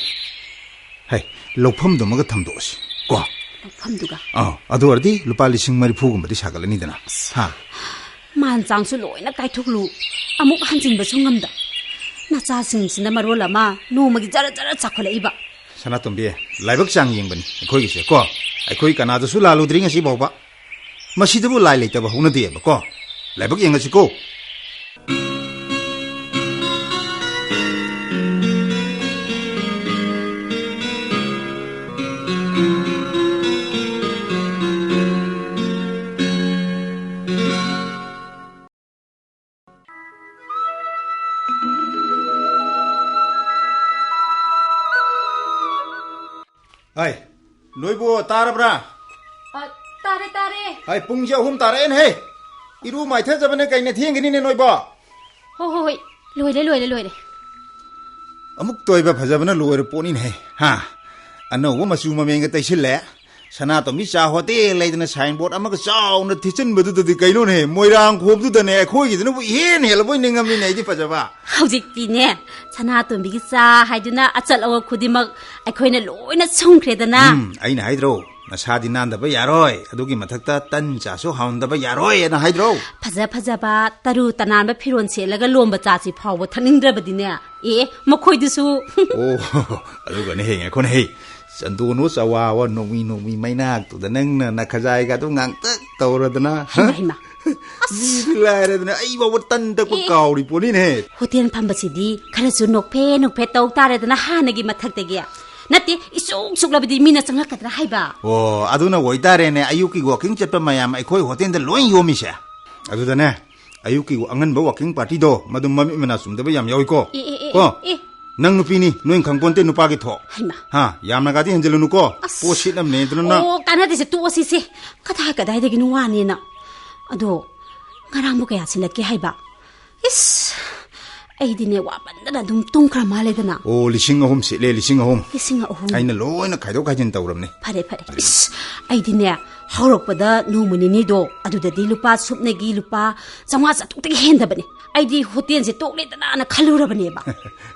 ꯍꯩ, ꯂꯧꯐꯝꯗꯨꯃꯒ ꯊꯝꯗꯣꯛꯑꯁꯤ, ꯀꯣ? ꯂꯧꯐꯝꯗꯨꯒ? ꯑꯥ, ꯑꯗꯨ ꯑꯣꯏꯔꯗꯤ ꯂꯨꯄꯥ ꯂꯤꯁꯤꯡ ꯃꯔꯤꯐꯨꯒꯨꯝꯕꯗꯤ ꯁꯥꯒꯠꯂꯅꯤꯗꯅ꯫ ꯍꯥ? ꯃꯥꯟ ꯆꯥꯡꯁꯨ ꯂꯣꯏꯅ ꯀꯥꯏꯊꯣꯛꯂꯨ, ꯑꯃꯨꯛ ꯍꯟꯖꯤꯟꯕꯁꯨ ꯉꯝꯗ꯫ ꯅꯆꯥꯁꯤꯡꯁꯤꯅ ꯃꯔꯣꯜ ꯑꯃ ꯅꯣꯡꯃꯒꯤ ꯖꯔ ꯖꯔ ꯆꯥꯎꯈꯠꯂꯛꯏꯕ꯫ ꯁꯅꯥꯇꯣꯝꯕꯤ, ꯂꯥꯏꯕꯛ ꯆꯥꯡ ꯌꯦꯡꯕꯅꯤ ꯑꯩꯈꯣꯏꯒꯤꯁꯦ, ꯀꯣ? ꯑꯩꯈꯣꯏ ꯀꯅꯥꯗꯁꯨ ꯂꯥꯜꯂꯨꯗ꯭ꯔꯤ ꯉꯁꯤ ꯐꯥꯎꯕ꯫ ꯃꯁꯤꯗꯕꯨ ꯂꯥꯏ ꯂꯩꯇꯕ ꯍꯧꯅꯗꯦꯕꯀꯣ꯫ ꯂꯥꯏꯕꯛ ꯌꯦꯡꯉꯁꯤꯀꯣ꯫ ꯍꯥꯏ, ꯅꯣꯏꯕꯨ ꯇꯥꯔꯕ꯭ꯔꯥ? ꯑ, ꯇꯥꯔꯦ, ꯇꯥꯔꯦ꯫ ꯍꯥꯏ, ꯄꯨꯡꯁꯦ ꯑꯍꯨꯝ ꯇꯥꯔꯛꯑꯦꯅꯦꯍꯦ꯫ ꯏꯔꯨ ꯃꯥꯏꯊꯖꯕꯅꯦ, ꯀꯩꯅ ꯊꯦꯡꯒꯅꯤꯅꯦ ꯅꯣꯏꯕꯣ꯫ ꯍꯣ, ꯍꯣ, ꯍꯣꯏ꯫ ꯂꯣꯏꯔꯦ, ꯂꯣꯏꯔꯦ, ꯂꯣꯏꯔꯦ꯫ ꯑꯃꯨꯛ ꯇꯣꯏꯕ ꯐꯖꯕꯅ ꯂꯣꯏꯔ ꯄꯣꯠꯅꯤꯅꯦꯍꯦ꯫ ꯍꯥ? ꯑꯅꯧꯕ ꯃꯆꯨ ꯃꯃꯦꯟꯒ ꯇꯩꯁꯤꯜꯂꯦ꯫ ꯁꯅꯥꯇꯣꯝꯕꯤ ꯆꯥ ꯍꯣꯇꯦꯜ ꯂꯩꯗꯅ ꯁꯥꯏꯟ ꯕꯣꯔꯗ ꯑꯃꯒ ꯆꯥꯎꯅ ꯊꯤꯠꯆꯤꯟꯕꯗꯨꯗꯗꯤ ꯀꯩꯅꯣꯅꯦꯍꯦ, ꯃꯣꯏꯔꯥꯡ ꯈꯣꯝꯗꯨꯗꯅꯦ ꯑꯩꯈꯣꯏꯒꯤꯗꯨꯅꯕꯨ ꯏꯍꯦꯟ ꯍꯦꯜꯂꯕꯣꯏ ꯅꯤꯡꯉꯝꯃꯤꯅꯦ ꯑꯩꯗꯤ ꯐꯖꯕ꯫ ꯍꯧꯖꯤꯛꯇꯤꯅꯦ, ꯁꯅꯥꯇꯣꯝꯕꯤꯒꯤ ꯆꯥ ꯍꯥꯏꯗꯨꯅ ꯑꯆꯠ ꯑꯋꯣꯛ ꯈꯨꯗꯤꯡꯃꯛ ꯑꯩꯈꯣꯏꯅ ꯂꯣꯏꯅ ꯁꯨꯝꯈ꯭ꯔꯦꯗꯅ꯫ ꯎꯝ, ꯑꯩꯅ ꯍꯥꯏꯗ꯭ꯔꯣ, ꯅꯁꯥꯗꯤ ꯅꯥꯟꯗꯕ ꯌꯥꯔꯣꯏ, ꯑꯗꯨꯒꯤ ꯃꯊꯛꯇ ꯇꯟ ꯆꯥꯁꯨ ꯍꯥꯎꯍꯟꯗꯕ ꯌꯥꯔꯣꯏ ꯑꯅ ꯍꯥꯏꯗ꯭ꯔꯣ? ꯐꯖ ꯐꯖꯕ ꯇꯔꯨ ꯇꯅꯥꯟꯕ ꯐꯤꯔꯣꯜ ꯁꯦꯠꯂꯒ ꯂꯣꯝꯕ ꯆꯥꯁꯤ ꯐꯥꯎꯕ ꯊꯛꯅꯤꯡꯗ꯭ꯔꯕꯗꯤꯅꯦ, ꯑꯦ, ꯃꯈꯣꯏꯗꯨꯁꯨ꯫ ꯑꯣ, ꯑꯗꯨꯒꯅꯦ, ꯍꯦ, ꯉꯥꯏꯈꯣꯅꯦ, ꯍꯦ꯫ ꯆꯟꯗꯣꯟ ꯍꯣ ꯆꯋꯥ ꯍꯣ ꯅꯣꯡꯃꯤ ꯅꯣꯡꯃꯤ ꯃꯩꯅꯥꯛꯇꯨꯗ ꯅꯪꯅ ꯅꯈꯖꯥꯏꯒ ꯑꯗꯨꯝ ꯉꯥꯡꯇꯛ ꯇꯧꯔꯗꯅ, ꯍ? ꯍꯩꯃꯥ, ꯍꯩꯃꯥ꯫ ꯑꯁ꯫ ꯃꯤꯗꯤ ꯂꯥꯏꯔꯗꯅ ꯑꯩ ꯐꯥꯎꯕ ꯇꯟ ꯇꯛꯄ ꯑꯦ꯫ ꯀꯥꯎꯔꯤ ꯄꯣꯠꯅꯤꯅꯦꯍꯦ꯫ ꯍꯣꯇꯦꯜ ꯐꯝꯕꯁꯤꯗꯤ ꯈꯔꯁꯨ ꯅꯣꯛꯐꯦ ꯅꯣꯛꯐꯦ ꯇꯧ ꯇꯥꯔꯦꯗꯅ ꯍꯥꯟꯅꯒꯤ ꯃꯊꯛꯇꯒꯤ꯫ ꯅꯠꯇꯦ, ꯏꯁꯨꯛ ꯁꯨꯛꯂꯕꯗꯤ ꯃꯤꯅ ꯆꯪꯂꯛꯀꯗ꯭ꯔꯥ ꯍꯥꯏꯕ꯫ ꯑꯣ, ꯑꯗꯨꯅ ꯑꯣꯏꯇꯥꯔꯦꯅꯦ, ꯑꯌꯨꯛꯀꯤ ꯋꯥꯀꯤꯡ ꯆꯠꯄ ꯃꯌꯥꯝ ꯑꯩꯈꯣꯏ ꯍꯣꯇꯦꯜꯗ ꯂꯣꯏ ꯌꯣꯝꯃꯤꯁꯦ꯫ ꯑꯗꯨꯗꯅꯦ, ꯑꯌꯨꯛꯀꯤ ꯑꯉꯟꯕ ꯋꯥꯀꯤꯡ ꯄꯥꯔꯇꯤꯗꯣ, ꯃꯗꯨ ꯃꯃꯤꯠ ꯃꯅꯥ ꯆꯨꯝꯗꯕ ꯌꯥꯝ ꯌꯥꯎꯏꯀꯣ꯫ ꯑꯦ, ꯑꯦ, ꯑꯦ, ꯀꯣ? ꯑꯦ, ꯑꯦ꯫ ꯅꯪ ꯅꯨꯄꯤꯅꯤ, ꯅꯣꯏ ꯈꯪꯄꯣꯟꯇꯦ ꯅꯨꯄꯥꯒꯤ ꯊꯣꯛ꯫ ꯍꯩꯃꯥ꯫ ꯍꯥ, ꯌꯥꯝꯅꯒꯗꯤ ꯍꯦꯟꯖꯤꯜꯂꯨꯅꯨꯀꯣ꯫ ꯑꯁ꯫ ꯄꯣꯠ ꯁꯤꯠꯅꯕꯅꯦ ꯑꯗꯨꯅ ꯅꯪ꯫ ꯑꯣ, ꯀꯥꯟꯅꯗꯦꯁꯦ, ꯇꯣꯛꯑꯁꯤꯁꯦ꯫ ꯀꯗꯥꯏ ꯀꯗꯥꯏꯗꯒꯤꯅꯣ ꯋꯥꯅꯦꯅ꯫ ꯑꯗꯣ, ꯉꯔꯥꯡꯕꯨ ꯀꯌꯥ ꯁꯤꯜꯂꯛꯀꯦ ꯍꯥꯏꯕ? ꯏꯁ, ꯑꯩꯗꯤꯅꯦ, ꯋꯥꯃꯟꯗꯅ ꯑꯗꯨꯝ ꯇꯨꯝꯈ꯭ꯔ ꯃꯥꯜꯂꯦꯗꯅ꯫ ꯑꯣ, ꯂꯤꯁꯤꯡ ꯑꯍꯨꯝ ꯁꯤꯠꯂꯦ, ꯂꯤꯁꯤꯡ ꯑꯍꯨꯝ꯫ ꯂꯤꯁꯤꯡ ꯑꯍꯨꯝ? ꯑꯩꯅ ꯂꯣꯏꯅ ꯈꯥꯏꯗꯣꯛ ꯈꯥꯏꯖꯤꯟ ꯇꯧꯔꯕꯅꯦ꯫ ꯐꯔꯦ, ꯐꯔꯦ꯫ ꯏꯁ, ꯑꯩꯗꯤꯅꯦ, ꯍꯧꯔꯛꯄꯗ ꯅꯣꯡꯃ ꯅꯤꯅꯤꯗꯣ, ꯑꯗꯨꯗꯗꯤ ꯂꯨꯄꯥ ꯁꯨꯞꯅꯒꯤ ꯂꯨꯄꯥ ꯆꯥꯝꯃꯉꯥ ꯆꯥꯇ꯭ꯔꯨꯛꯇꯒꯤ ꯍꯦꯟꯗꯕꯅꯦ꯫ ꯑꯩꯗꯤ ꯍꯣꯇꯦꯜꯁꯦ ꯇꯣꯛꯂꯦꯗꯅ ꯈꯜꯂꯨꯔꯕꯅꯦꯕ꯫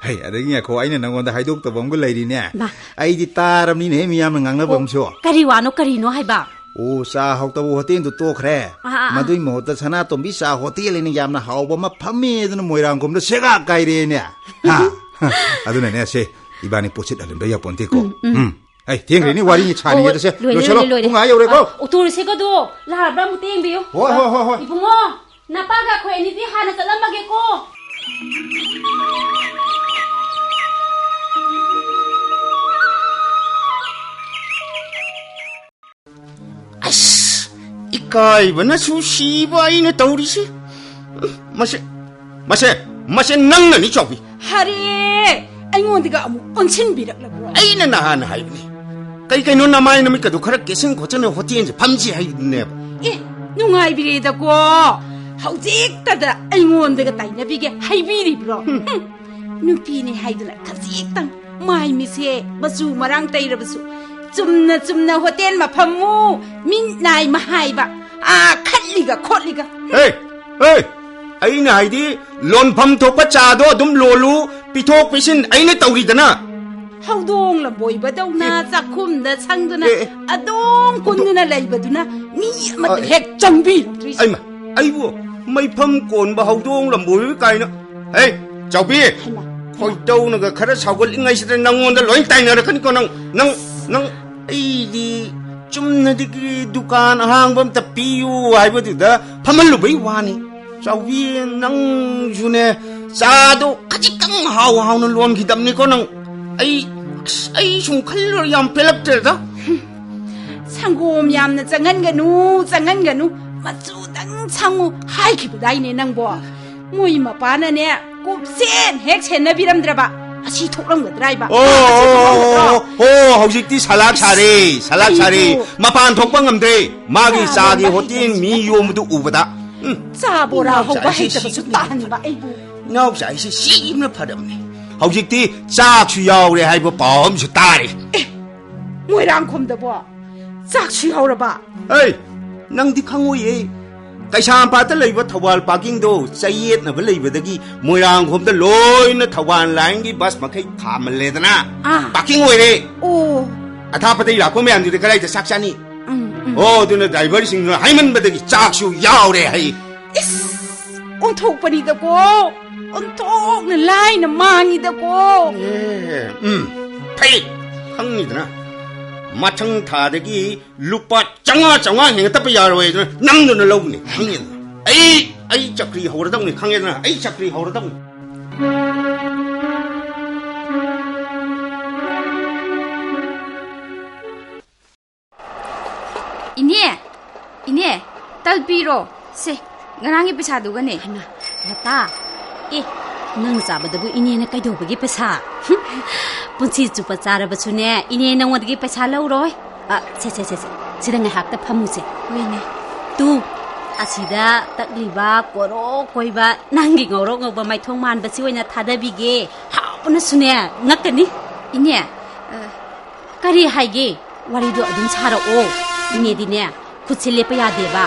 ꯍꯩ, ꯑꯗꯒꯤ ꯉꯥꯏꯈꯣ, ꯑꯩꯅ ꯅꯪꯉꯣꯟꯗ ꯍꯥꯏꯗꯣꯛꯇꯕ ꯑꯃꯒ ꯂꯩꯔꯤꯅꯦ꯫ ꯃꯥ꯫ ꯑꯩꯗꯤ ꯇꯥꯔꯕꯅꯤꯅꯦꯍꯦ, ꯃꯤꯌꯥꯝꯅ ꯉꯥꯡꯅꯕ ꯑꯣ, ꯑꯃꯁꯨ꯫ ꯀꯔꯤ ꯋꯥꯅꯣ, ꯀꯔꯤꯅꯣ ꯍꯥꯏꯕ? ꯑꯣ, ꯆꯥ ꯍꯥꯎꯇꯕ ꯍꯣꯇꯦꯜꯗꯨ ꯇꯣꯛꯈ꯭ꯔꯦ꯫ ꯑꯥ, ꯑꯥ, ꯑꯥ꯫ ꯃꯗꯨꯒꯤ ꯃꯍꯨꯠꯇ ꯁꯅꯥꯇꯣꯝꯕꯤ ꯆꯥ ꯍꯣꯇꯦꯜ ꯍꯥꯏꯅ ꯌꯥꯝꯅ ꯍꯥꯎꯕ ꯑꯃ ꯐꯝꯃꯦꯗꯅ ꯃꯣꯏꯔꯥꯡꯈꯣꯝꯗ ꯁꯦꯒꯥꯛ ꯀꯥꯏꯔꯦꯅꯦ꯫ ꯍꯥ? ꯑꯗꯨꯅꯅꯦ, ꯁꯦ, ꯏꯕꯥꯅꯤ ꯄꯣꯠꯁꯤꯠ ꯍꯜꯍꯟꯕ ꯌꯥꯄꯣꯟꯇꯦꯀꯣ꯫ ꯎꯝ, ꯎꯝ꯫ ꯎꯝ꯫ ꯑꯩ ꯊꯦꯡꯈ꯭ꯔꯦꯅꯦ, ꯋꯥꯔꯤ ꯑꯣ, ꯁꯥꯔꯤꯉꯩꯗꯁꯦ꯫ ꯂꯣꯏꯔꯦ, ꯂꯣꯏꯁꯜꯂꯣ, ꯂꯣꯏꯔꯦ, ꯂꯣꯏꯔꯦ꯫ ꯄꯨꯡ ꯑꯥ ꯌꯧꯔꯦꯀꯣ꯫ ꯑꯥ, ꯑꯣꯇꯣ ꯔꯤꯛꯁꯥꯒꯗꯣ ꯂꯥꯛꯑꯕ꯭ꯔꯥ ꯑꯃꯨꯛꯇ ꯌꯦꯡꯕꯤꯌꯨ꯫ ꯍꯣꯏ, ꯍꯣꯏ, ꯍꯣꯏ, ꯍꯣꯏ꯫ ꯏꯕꯨꯡꯉꯣ, ꯅꯄꯥꯒ ꯑꯩꯈꯣꯏ ꯑꯅꯤꯗꯤ ꯍꯥꯟꯅ ꯆꯠꯂꯝꯃꯒꯦꯀꯣ꯫ ꯑꯁ, ꯏꯀꯥꯏꯕꯅꯁꯨ ꯁꯤꯕ ꯑꯩꯅ ꯇꯧꯔꯤꯁꯤ꯫ ꯃꯁꯦ, ꯃꯁꯦ, ꯃꯁꯦ ꯅꯪꯅꯅꯤ, ꯆꯥꯎꯕꯤ꯫ ꯍꯔꯦ! ꯑꯩꯉꯣꯟꯗꯒ ꯑꯃꯨꯛ ꯑꯣꯟꯁꯤꯟꯕꯤꯔꯛꯂꯕ꯭ꯔꯣ? ꯑꯩꯅ ꯅꯍꯥꯟ ꯍꯥꯏꯕꯅꯤ꯫ ꯀꯩ ꯀꯩꯅꯣ ꯅꯃꯥꯏ ꯅꯃꯤꯠꯀꯗꯣ ꯈꯔ ꯀꯦꯁꯤꯟ ꯈꯣꯠꯆꯟꯅ ꯍꯣꯇꯦꯜꯁꯦ ꯐꯝꯁꯤ ꯍꯥꯏꯕꯅꯦꯕ꯫ ꯑꯦ, ꯅꯨꯡꯉꯥꯏꯕꯤꯔꯦꯗꯀꯣ꯫ ꯍꯧꯖꯤꯛꯇꯗ ꯑꯩꯉꯣꯟꯗꯒ ꯇꯥꯏꯅꯕꯤꯒꯦ ꯍꯥꯏꯕꯤꯔꯤꯕ꯭ꯔꯣ? ꯍꯨꯝ꯫ ꯅꯨꯄꯤꯅꯤ ꯍꯥꯏꯗꯨꯅ ꯈꯖꯤꯛꯇꯪ ꯃꯥꯏ ꯃꯤꯠꯁꯦ ꯃꯆꯨ ꯃꯔꯥꯡ ꯇꯩꯔꯕꯁꯨ ꯆꯨꯝꯅ ꯆꯨꯝꯅ ꯍꯣꯇꯦꯜ ꯃꯐꯝꯕꯨ ꯃꯤꯠ ꯅꯥꯏ ꯃꯍꯥꯏꯕ, ꯑꯥ, ꯈꯠꯂꯤꯒ ꯈꯣꯠꯂꯤꯒ꯫ ꯍꯦ! ꯍꯦ! ꯑꯩꯅ ꯍꯥꯏꯗꯤ ꯂꯣꯟꯐꯝ ꯊꯣꯛꯄ ꯆꯥꯗꯣ ꯑꯗꯨꯝ ꯂꯣꯜꯂꯨ, ꯄꯤꯊꯣꯛ ꯄꯤꯁꯤꯟ ꯑꯩꯅ ꯇꯧꯔꯤꯗꯅ꯫ ꯍꯧꯗꯣꯡ ꯂꯝꯕꯣꯏꯕꯗꯧꯅ ꯑꯦ꯫ ꯆꯥꯛꯈꯨꯝꯗ ꯁꯪꯗꯨꯅ ꯑꯦ, ꯑꯦ꯫ ꯑꯗꯨꯝ ꯀꯨꯟꯗꯨꯅ ꯂꯩꯕꯗꯨꯅ ꯃꯤ ꯑꯃꯠꯇ ꯑ, ꯑꯦ꯫ ꯍꯦꯛ ꯆꯪꯕꯤꯔꯛꯇ꯭ꯔꯤꯁꯦ꯫ ꯑꯩꯃ, ꯑꯩꯕꯨ ꯃꯩꯐꯝ ꯀꯣꯟꯕ ꯍꯧꯗꯣꯡ ꯂꯝꯕꯣꯏꯕ ꯀꯥꯏꯅ꯫ ꯍꯦ, ꯆꯥꯎꯕꯤ! ꯍꯩꯃꯥ꯫ ꯈꯣꯏꯇꯧꯅꯒ ꯈꯔ ꯁꯥꯎꯒꯠꯂꯤꯉꯩꯁꯤꯗ ꯅꯪꯉꯣꯟꯗ ꯂꯣꯏ ꯇꯥꯏꯅꯔꯛꯀꯅꯤꯀꯣ ꯅꯪ꯫ ꯅꯪ, ꯅꯪ, ꯑꯩꯗꯤ ꯆꯨꯝꯅꯗꯒꯤ ꯗꯨꯀꯥꯟ ꯑꯍꯥꯡꯕ ꯑꯝꯇ ꯄꯤꯌꯨ ꯍꯥꯏꯕꯗꯨꯗ ꯐꯝꯍꯜꯂꯨꯕꯩ ꯋꯥꯅꯤ꯫ ꯆꯥꯎꯕꯤ, ꯅꯪꯁꯨꯅꯦ, ꯆꯥꯗꯣ ꯈꯖꯤꯛꯇꯪ ꯍꯥꯎ ꯍꯥꯎꯅ ꯂꯣꯟꯈꯤꯗꯕꯅꯤꯀꯣ ꯅꯪ꯫ ꯑꯩ, ꯑꯁ, ꯑꯩ ꯁꯨꯝ ꯈꯜꯂꯨꯔ ꯌꯥꯝ ꯄꯦꯜꯂꯛꯇ꯭ꯔꯦꯗ꯫ ꯁꯪꯒꯣꯝ ꯌꯥꯝꯅ ꯆꯪꯍꯟꯒꯅꯨ, ꯆꯪꯍꯟꯒꯅꯨ, ꯃꯆꯨꯗꯪ ꯁꯪꯉꯨ ꯍꯥꯏꯈꯤꯕꯗꯥꯏꯅꯦ ꯅꯪꯕꯣ? ꯃꯣꯏ ꯃꯄꯥꯅꯅꯦ, ꯀꯨꯞꯁꯦꯟ ꯍꯦꯛ ꯁꯦꯟꯅꯕꯤꯔꯝꯗ꯭ꯔꯕ ꯑꯁꯤ ꯊꯣꯛꯂꯝꯒꯗ꯭ꯔꯥ ꯍꯥꯏꯕ? ꯑꯣ, ꯑꯁꯤ ꯊꯣꯛꯂꯝꯒꯗ꯭ꯔꯣ? ꯑꯣ, ꯍꯧꯖꯤꯛꯇꯤ ꯁꯂꯥꯛ ꯁꯥꯔꯦ, ꯁꯂꯥꯛ ꯁꯥꯔꯦ꯫ ꯑꯩꯕꯨ ꯃꯄꯥꯟ ꯊꯣꯛꯄ ꯉꯝꯗ꯭ꯔꯦ꯫ ꯃꯥꯒꯤ ꯆꯥ ꯆꯥꯒꯤ ꯂꯣꯟꯕ ꯍꯣꯇꯦꯜ ꯃꯤ ꯍꯩꯇꯕꯁꯤꯅ ꯌꯣꯝꯕꯗꯨ ꯎꯕꯗ꯫ ꯎꯝ, ꯆꯥ ꯕꯣꯔꯥ ꯏꯅꯥꯎꯆꯥ ꯍꯧꯕ ꯑꯩꯁꯦ ꯍꯩꯇꯕꯁꯨ ꯁꯤꯕꯅ ꯇꯥꯍꯟꯕ ꯐꯔꯦ꯫ ꯑꯩꯕꯨ꯫ ꯏꯅꯥꯎꯆꯥ ꯑꯩꯁꯦ ꯁꯤꯕꯅ ꯐꯔꯕꯅꯦ꯫ ꯍꯧꯖꯤꯛꯇꯤ ꯆꯥꯛꯁꯨ ꯌꯥꯎꯔꯦ ꯍꯥꯏꯕ ꯄꯥꯎ ꯑꯃꯁꯨ ꯇꯥꯔꯦ꯫ ꯑꯦ, ꯃꯣꯏꯔꯥꯡꯈꯣꯝꯗꯕꯣ ꯆꯥꯛꯁꯨ ꯌꯥꯎꯔꯕ? ꯑꯩ, ꯅꯪꯗꯤ ꯈꯪꯉꯣꯏꯌꯦ꯫ ꯀꯩꯁꯥꯝꯄꯥꯠꯇ ꯂꯩꯕ ꯊꯧꯕꯥꯜ ꯄꯥꯔꯀꯤꯡꯗꯣ ꯆꯌꯦꯠꯅꯕ ꯂꯩꯕꯗꯒꯤ ꯃꯣꯏꯔꯥꯡꯈꯣꯝꯗ ꯂꯣꯏꯅ ꯊꯧꯕꯥꯜ ꯂꯥꯏꯟꯒꯤ ꯕꯁ ꯃꯈꯩ ꯈꯥꯝꯃꯜꯂꯦꯗꯅ꯫ ꯑꯥ꯫ ꯄꯥꯔꯀꯤꯡ ꯑꯣꯏꯔꯦ꯫ ꯑꯣ꯫ ꯑꯊꯥꯞꯄꯗꯒꯤ ꯂꯥꯛꯄ ꯃꯌꯥꯝꯗꯨꯗꯤ ꯀꯗꯥꯏꯗ ꯆꯥꯛ ꯆꯥꯅꯤ? ꯎꯝ, ꯎꯝ꯫ ꯑꯣ, ꯑꯗꯨꯅ ꯗ꯭ꯔꯥꯏꯚꯔꯁꯤꯡꯗꯨꯅ ꯍꯥꯏꯃꯟꯕꯗꯒꯤ ꯆꯥꯛꯁꯨ ꯌꯥꯎꯔꯦ ꯍꯥꯏ꯫ ꯏꯁ, ꯑꯣꯟꯊꯣꯛꯄꯅꯤꯗꯀꯣ꯫ ꯑꯣꯟꯊꯣꯛꯅ ꯂꯥꯏꯅ ꯃꯥꯡꯉꯤꯗꯀꯣ꯫ ꯑꯦ, ꯎꯝ, ꯐꯩ꯫ ꯈꯪꯉꯤꯗꯅ, ꯃꯊꯪ ꯊꯥꯗꯒꯤ ꯂꯨꯄꯥ ꯆꯥꯝꯃꯉꯥ, ꯆꯥꯝꯃꯉꯥ ꯍꯦꯟꯒꯠꯇꯕ ꯌꯥꯔꯣꯏ ꯑꯗꯨꯅ ꯅꯝꯗꯨꯅ ꯂꯧꯒꯅꯤ, ꯈꯪꯉꯦꯗꯅ꯫ ꯑꯩ, ꯑꯩ ꯆꯀ꯭ꯔꯤ ꯍꯧꯔꯗꯧꯅꯤ, ꯈꯪꯉꯦꯗꯅ, ꯑꯩ ꯆꯀ꯭ꯔꯤ ꯍꯧꯔꯗꯧꯅꯤ꯫ ꯏꯅꯦ, ꯏꯅꯦ, ꯇꯜ ꯄꯤꯔꯣ꯫ ꯁꯦ, ꯉꯔꯥꯡꯒꯤ ꯄꯩꯁꯥꯗꯨꯒꯅꯦ꯫ ꯍꯩꯃꯥ, ꯂꯇꯥ, ꯑꯦ, ꯅꯪ ꯆꯥꯕꯗꯕꯨ ꯏꯅꯦꯅ ꯀꯩꯗꯧꯕꯒꯤ ꯄꯩꯁꯥ? ꯍꯨꯝ, ꯄꯨꯟꯁꯤ ꯆꯨꯞꯄ ꯆꯥꯔꯕꯁꯨꯅꯦ, ꯏꯅꯦ ꯅꯉꯣꯟꯗꯒꯤ ꯄꯩꯁꯥ ꯂꯧꯔꯣꯏ꯫ ꯑ, ꯁꯦ, ꯁꯦ, ꯁꯦ, ꯁꯦ, ꯁꯤꯗ ꯉꯥꯏꯍꯥꯛꯇ ꯐꯝꯃꯨꯁꯦ꯫ ꯍꯣꯏꯅꯦ꯫ ꯇꯨ, ꯑꯁꯤꯗ ꯇꯛꯂꯤꯕ ꯀꯣꯔꯣ ꯀꯣꯏꯕ ꯅꯪꯒꯤ ꯉꯧꯔꯣꯛ ꯉꯧꯕ ꯃꯥꯏꯊꯣꯡ ꯃꯥꯟꯕꯁꯤ ꯑꯣꯏꯅ ꯊꯥꯗꯕꯤꯒꯦ꯫ ꯍꯥꯎꯕꯅꯁꯨꯅꯦ ꯉꯛꯀꯅꯤ꯫ ꯏꯅꯦ, ꯑ, ꯀꯔꯤ ꯍꯥꯏꯒꯦ? ꯋꯥꯔꯤꯗꯣ ꯑꯗꯨꯝ ꯁꯥꯔꯛꯑꯣ꯫ ꯏꯅꯦꯗꯤꯅꯦ, ꯈꯨꯠꯁꯦ ꯂꯦꯞꯄ ꯌꯥꯗꯦꯕ꯫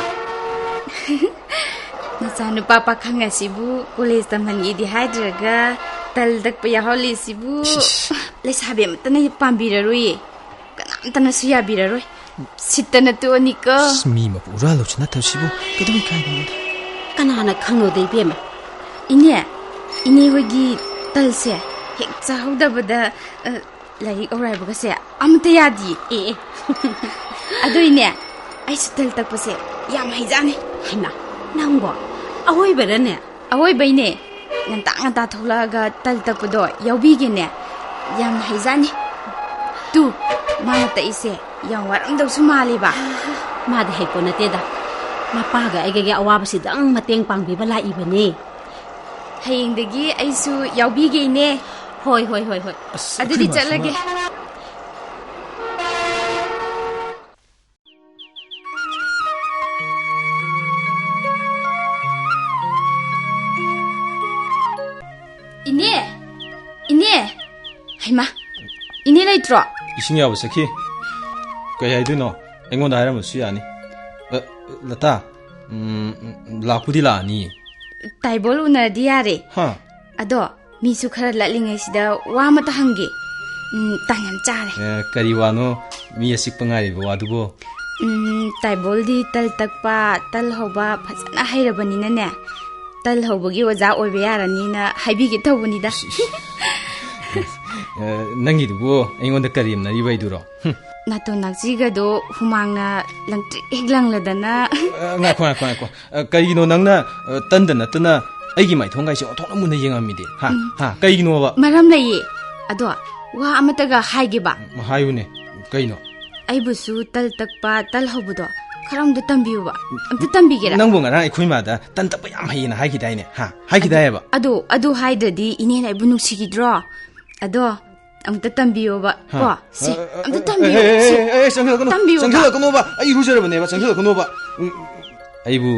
ꯅꯆꯥꯅꯨꯄꯥ ꯄꯥꯈꯪ ꯑꯁꯤꯕꯨ ꯀꯣꯂꯦꯖ ꯇꯝꯍꯟꯒꯦꯗꯤ ꯍꯥꯏꯗ꯭ꯔꯒ ꯇꯜ ꯇꯛꯄ ꯌꯥꯎꯍꯜꯂꯤꯁꯤꯕꯨ ꯏꯁ, ꯏꯁ꯫ ꯂꯩꯁꯥꯕꯤ ꯑꯃꯠꯇꯅ ꯄꯥꯝꯕꯤꯔꯔꯣꯏꯌꯦ꯫ ꯀꯅꯥꯝꯇꯅꯁꯨ ꯌꯥꯕꯤꯔꯔꯣꯏ꯫ ꯁꯤꯠꯇꯅ ꯇꯣꯛꯑꯅꯤꯀꯣ꯫ ꯑꯁ, ꯃꯤ ꯃꯄꯨ ꯍꯨꯔꯥꯜꯂꯧꯁꯨ ꯅꯠꯇꯕꯁꯤꯕꯨ ꯀꯩꯗꯧꯕꯩ ꯀꯥꯏꯗꯅꯣꯗ꯫ ꯀꯅꯥꯅ ꯈꯪꯅꯣꯗ, ꯏꯕꯦꯝꯃ? ꯏꯅꯦ, ꯏꯅꯦ ꯍꯣꯏꯒꯤ ꯇꯜꯁꯦ ꯍꯦꯛ ꯆꯥꯍꯧꯗꯕꯗ, ꯑ, ꯂꯥꯏꯔꯤꯛ ꯑꯧꯔꯥꯏꯕꯒꯁꯦ ꯑꯃꯠꯇ ꯌꯥꯗꯤꯌꯦ꯫ ꯑꯦ, ꯑꯦ꯫ ꯑꯗꯨꯏꯅꯦ, ꯑꯩꯁꯨ ꯇꯜ ꯇꯛꯄꯁꯦ ꯌꯥꯝ ꯍꯩꯖꯥꯅꯤ꯫ ꯍꯩꯃꯥ, ꯅꯪꯕꯣ ꯑꯋꯣꯏꯕꯔꯅꯦ? ꯑꯋꯣꯏꯕꯩꯅꯦ꯫ ꯉꯟꯇꯥ ꯉꯟꯇꯥ ꯊꯣꯛꯂꯛꯑꯒ ꯇꯜ ꯇꯛꯄꯗꯣ ꯌꯥꯎꯕꯤꯒꯦꯅꯦ꯫ ꯌꯥꯝ ꯍꯩꯖꯥꯅꯤ꯫ ꯇꯨ, ꯃꯥꯅ ꯇꯛꯏꯁꯦ ꯌꯥꯝ ꯋꯥꯔꯝꯗꯧꯁꯨ ꯃꯥꯜꯂꯦꯕ꯫ ꯃꯥꯗꯤ ꯍꯩꯄꯣ ꯅꯠꯇꯦꯗ꯫ ꯃꯄꯥꯒ ꯑꯩꯒꯒꯤ ꯑꯋꯥꯕꯁꯤꯗꯪ ꯃꯇꯦꯡ ꯄꯥꯡꯕꯤꯕ ꯂꯥꯛꯏꯕꯅꯦ꯫ ꯍꯌꯦꯡꯗꯒꯤ ꯑꯩꯁꯨ ꯌꯥꯎꯕꯤꯒꯦ, ꯏꯅꯦ꯫ ꯍꯣꯏ, ꯍꯣꯏ, ꯍꯣꯏ, ꯍꯣꯏ꯫ ꯑꯁ, ꯑꯗꯨꯗꯤ ꯑꯩꯈꯣꯏ ꯆꯠꯂꯒꯦ꯫ ꯃꯥꯁꯨ ꯏꯅꯦ! ꯏꯅꯦ! ꯍꯩꯃꯥ! ꯏꯅꯦ ꯂꯩꯇ꯭ꯔꯣ? ꯏꯁꯤꯡ ꯌꯥꯕ ꯆꯠꯈꯤ꯫ ꯀꯩ ꯍꯥꯏꯗꯣꯏꯅꯣ? ꯑꯩꯉꯣꯟꯗ ꯍꯥꯏꯔꯝꯕꯁꯨ ꯌꯥꯅꯤ꯫ ꯑ, ꯂꯇꯥ, ꯎꯝ, ꯂꯥꯛꯄꯨꯗꯤ ꯂꯥꯛꯑꯅꯤ꯫ ꯇꯥꯏꯕꯣꯜ ꯎꯅꯔꯗꯤ ꯌꯥꯔꯦ꯫ ꯍꯥ? ꯑꯗꯣ, ꯃꯤꯁꯨ ꯈꯔ ꯂꯠꯂꯤꯉꯩꯁꯤꯗ ꯋꯥ ꯑꯃꯇ ꯍꯪꯒꯦ꯫ ꯎꯝ, ꯇꯥꯟ ꯌꯥꯝ ꯆꯥꯔꯦ꯫ ꯑꯦ, ꯀꯔꯤ ꯋꯥꯅꯣ? ꯃꯤ ꯑꯆꯤꯛꯄ ꯉꯥꯏꯔꯤꯕ ꯋꯥꯗꯨꯕꯣ? ꯎꯝ, ꯇꯥꯏꯕꯣꯜꯗꯤ ꯇꯜ ꯇꯛꯄ, ꯇꯜ ꯍꯧꯕ ꯐꯖꯅ ꯍꯩꯔꯕꯅꯤꯅꯅꯦ, ꯇꯜ ꯍꯧꯕꯒꯤ ꯑꯣꯖꯥ ꯑꯣꯏꯕ ꯌꯥꯔꯅꯤꯅ ꯍꯥꯏꯕꯤꯒꯦ ꯇꯧꯕꯅꯤꯗ꯫ ꯏꯁ, ꯏꯁ꯫ ꯑꯦ, ꯅꯪꯒꯤꯗꯨꯕꯨ ꯑꯩꯉꯣꯟꯗ ꯀꯔꯦꯝꯅꯔꯤꯕꯩꯗꯨꯔꯣ? ꯍꯨꯝ꯫ ꯅꯥꯇꯣꯟ ꯅꯥꯛꯆꯤꯒꯗꯣ ꯍꯨꯃꯥꯡꯅ ꯂꯪꯇ꯭ꯔꯤꯛ ꯍꯦꯛ ꯂꯪꯂꯗꯅ꯫ ꯑ, ꯉꯥꯏꯈꯣ, ꯉꯥꯏꯈꯣ, ꯉꯥꯏꯈꯣ꯫ ꯑ, ꯀꯔꯤꯒꯤꯅꯣ ꯅꯪꯅ, ꯑ, ꯇꯟꯗ ꯅꯠꯇꯅ ꯑꯩꯒꯤ ꯃꯥꯏꯊꯣꯡꯒꯥꯏꯁꯦ ꯑꯣꯟꯊꯣꯛꯅ ꯃꯨꯟꯅ ꯌꯦꯡꯉꯝꯃꯤꯗꯤ? ꯍꯥ? ꯎꯝ꯫ ꯍꯥ? ꯀꯩꯒꯤꯅꯣꯕ? ꯃꯔꯝ ꯂꯩꯌꯦ꯫ ꯑꯗꯣ, ꯋꯥ ꯑꯃꯇꯒ ꯍꯥꯏꯒꯦꯕ꯫ ꯎꯝ, ꯍꯥꯏꯌꯨꯅꯦ꯫ ꯀꯩꯅꯣ? ꯑꯩꯕꯨꯁꯨ ꯇꯜ ꯇꯛꯄ, ꯇꯜ ꯍꯧꯕꯗꯣ ꯈꯔ ꯑꯝꯇ ꯇꯝꯕꯤꯌꯨꯕ꯫ ꯑꯝꯇ ꯇꯝꯕꯤꯒꯦꯔꯥ? ꯅꯪꯕꯨ ꯉꯔꯥꯡ ꯑꯩꯈꯣꯏ ꯃꯥꯗ ꯇꯟ ꯇꯛꯄ ꯌꯥꯝ ꯍꯩꯌꯦꯅ ꯍꯥꯏꯈꯤꯗꯥꯏꯅꯦ? ꯍꯥ? ꯍꯥꯏꯈꯤꯗꯥꯏꯌꯦꯕ? ꯑꯗꯨ, ꯑꯗꯨ ꯍꯥꯏꯗ꯭ꯔꯗꯤ ꯏꯅꯦꯅ ꯑꯩꯕꯨ ꯅꯨꯡꯁꯤꯈꯤꯗ꯭ꯔꯣ? ꯑꯗꯣ, ꯑꯝꯇ ꯇꯝꯕꯤꯌꯣꯕ꯫ ꯍꯥ? ꯀꯣ, ꯁꯤ, ꯑ, ꯑ, ꯑꯝꯇ ꯑ, ꯇꯝꯕꯤꯌꯣ, ꯑ, ꯁꯤ꯫ ꯑ, ꯑ, ꯆꯪꯁꯤꯜꯂꯛꯀꯅꯨ, ꯇꯝꯕꯤꯌꯣꯕ꯫ ꯆꯪꯁꯤꯜꯂꯛꯀꯅꯣꯕ, ꯑꯩ ꯏꯔꯨꯖꯔꯕꯅꯦꯕ, ꯆꯪꯁꯤꯜꯂꯛꯀꯅꯣꯕ꯫ ꯎꯝ, ꯑꯩꯕꯨ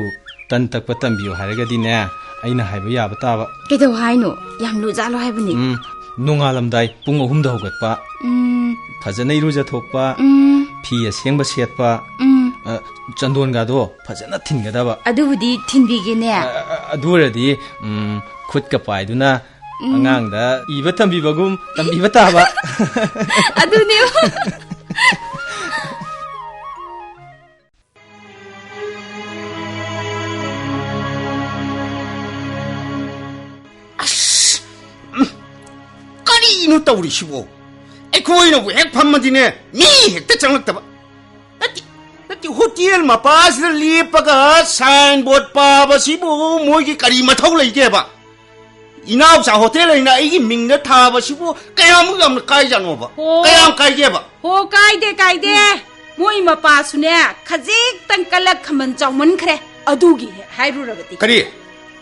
ꯇꯟ ꯇꯛꯄ ꯇꯝꯕꯤꯌꯣ ꯍꯥꯏꯔꯒꯗꯤꯅꯦ, ꯑꯩꯅ ꯍꯥꯏꯕ ꯌꯥꯕ ꯇꯥꯕ꯫ ꯀꯩꯗꯧ ꯍꯥꯏꯅꯣ? ꯌꯥꯝ ꯂꯨꯖꯥꯠꯂꯣ ꯍꯥꯏꯕꯅꯤ꯫ ꯎꯝ, ꯅꯣꯡꯉꯥꯜꯂꯝꯗꯥꯏ ꯄꯨꯡ ꯑꯍꯨꯝꯗ ꯍꯧꯒꯠꯄ, ꯎꯝ꯫ ꯐꯖꯅ ꯏꯔꯨꯖꯊꯣꯛꯄ, ꯎꯝ꯫ ꯐꯤ ꯑꯁꯦꯡꯕ ꯁꯦꯠꯄ, ꯎꯝ꯫ ꯑ, ꯆꯟꯗꯣꯟꯒꯗꯣ ꯐꯖꯅ ꯊꯤꯟꯒꯗꯕ꯫ ꯑꯗꯨꯕꯨꯗꯤ ꯊꯤꯟꯕꯤꯒꯦꯅꯦ꯫ ꯑ, ꯑ, ꯑꯗꯨ ꯑꯣꯏꯔꯗꯤ, ꯎꯝ, ꯈꯨꯠꯀ ꯄꯥꯏꯗꯨꯅ ꯎꯝ꯫ ꯑꯉꯥꯡꯗ ꯏꯕ ꯇꯝꯕꯤꯕꯒꯨꯝ ꯇꯝꯕꯤꯕ ꯇꯥꯕ꯫ ꯑꯗꯨꯅꯦ꯫ ꯑꯁ! ꯎꯝ, ꯀꯔꯤꯅꯣ ꯇꯧꯔꯤꯁꯤꯕꯣ? ꯑꯩꯈꯣꯏꯅꯕꯨ ꯍꯦꯛ ꯐꯝꯃꯗꯤꯅꯦ, ꯃꯤ ꯍꯦꯛꯇ ꯆꯪꯂꯛꯇꯕ꯫ ꯅꯠꯇꯦ, ꯅꯠꯇꯦ, ꯍꯣꯇꯦꯜ ꯃꯄꯥꯁꯤꯗ ꯂꯦꯞꯄꯒ ꯁꯥꯏꯟꯕꯣꯔꯗ ꯄꯥꯕꯁꯤꯕꯨ ꯃꯣꯏꯒꯤ ꯀꯔꯤ ꯃꯊꯧ ꯂꯩꯒꯦꯕ? ꯏꯅꯥꯎꯆꯥ ꯍꯣꯇꯦꯜ ꯍꯥꯏꯅ ꯑꯩꯒꯤ ꯃꯤꯡꯗ ꯊꯥꯕꯁꯤꯕꯨ ꯀꯌꯥꯃꯨꯛ ꯌꯥꯝꯅ ꯀꯥꯏꯖꯥꯠꯅꯣꯕ? ꯑꯣ꯫ ꯀꯌꯥꯝ ꯀꯥꯏꯒꯦꯕ? ꯍꯣ, ꯀꯥꯏꯗꯦ, ꯀꯥꯏꯗꯦ꯫ ꯃꯣꯏ ꯃꯄꯥꯁꯨꯅꯦ, ꯈꯖꯤꯛꯇꯪ ꯀꯂꯛ ꯈꯝꯕꯟ ꯆꯥꯎꯃꯟꯈ꯭ꯔꯦ꯫ ꯑꯗꯨꯒꯤ ꯍꯦꯛ ꯍꯥꯏꯔꯨꯔꯕꯗꯤ꯫ ꯀꯔꯤ?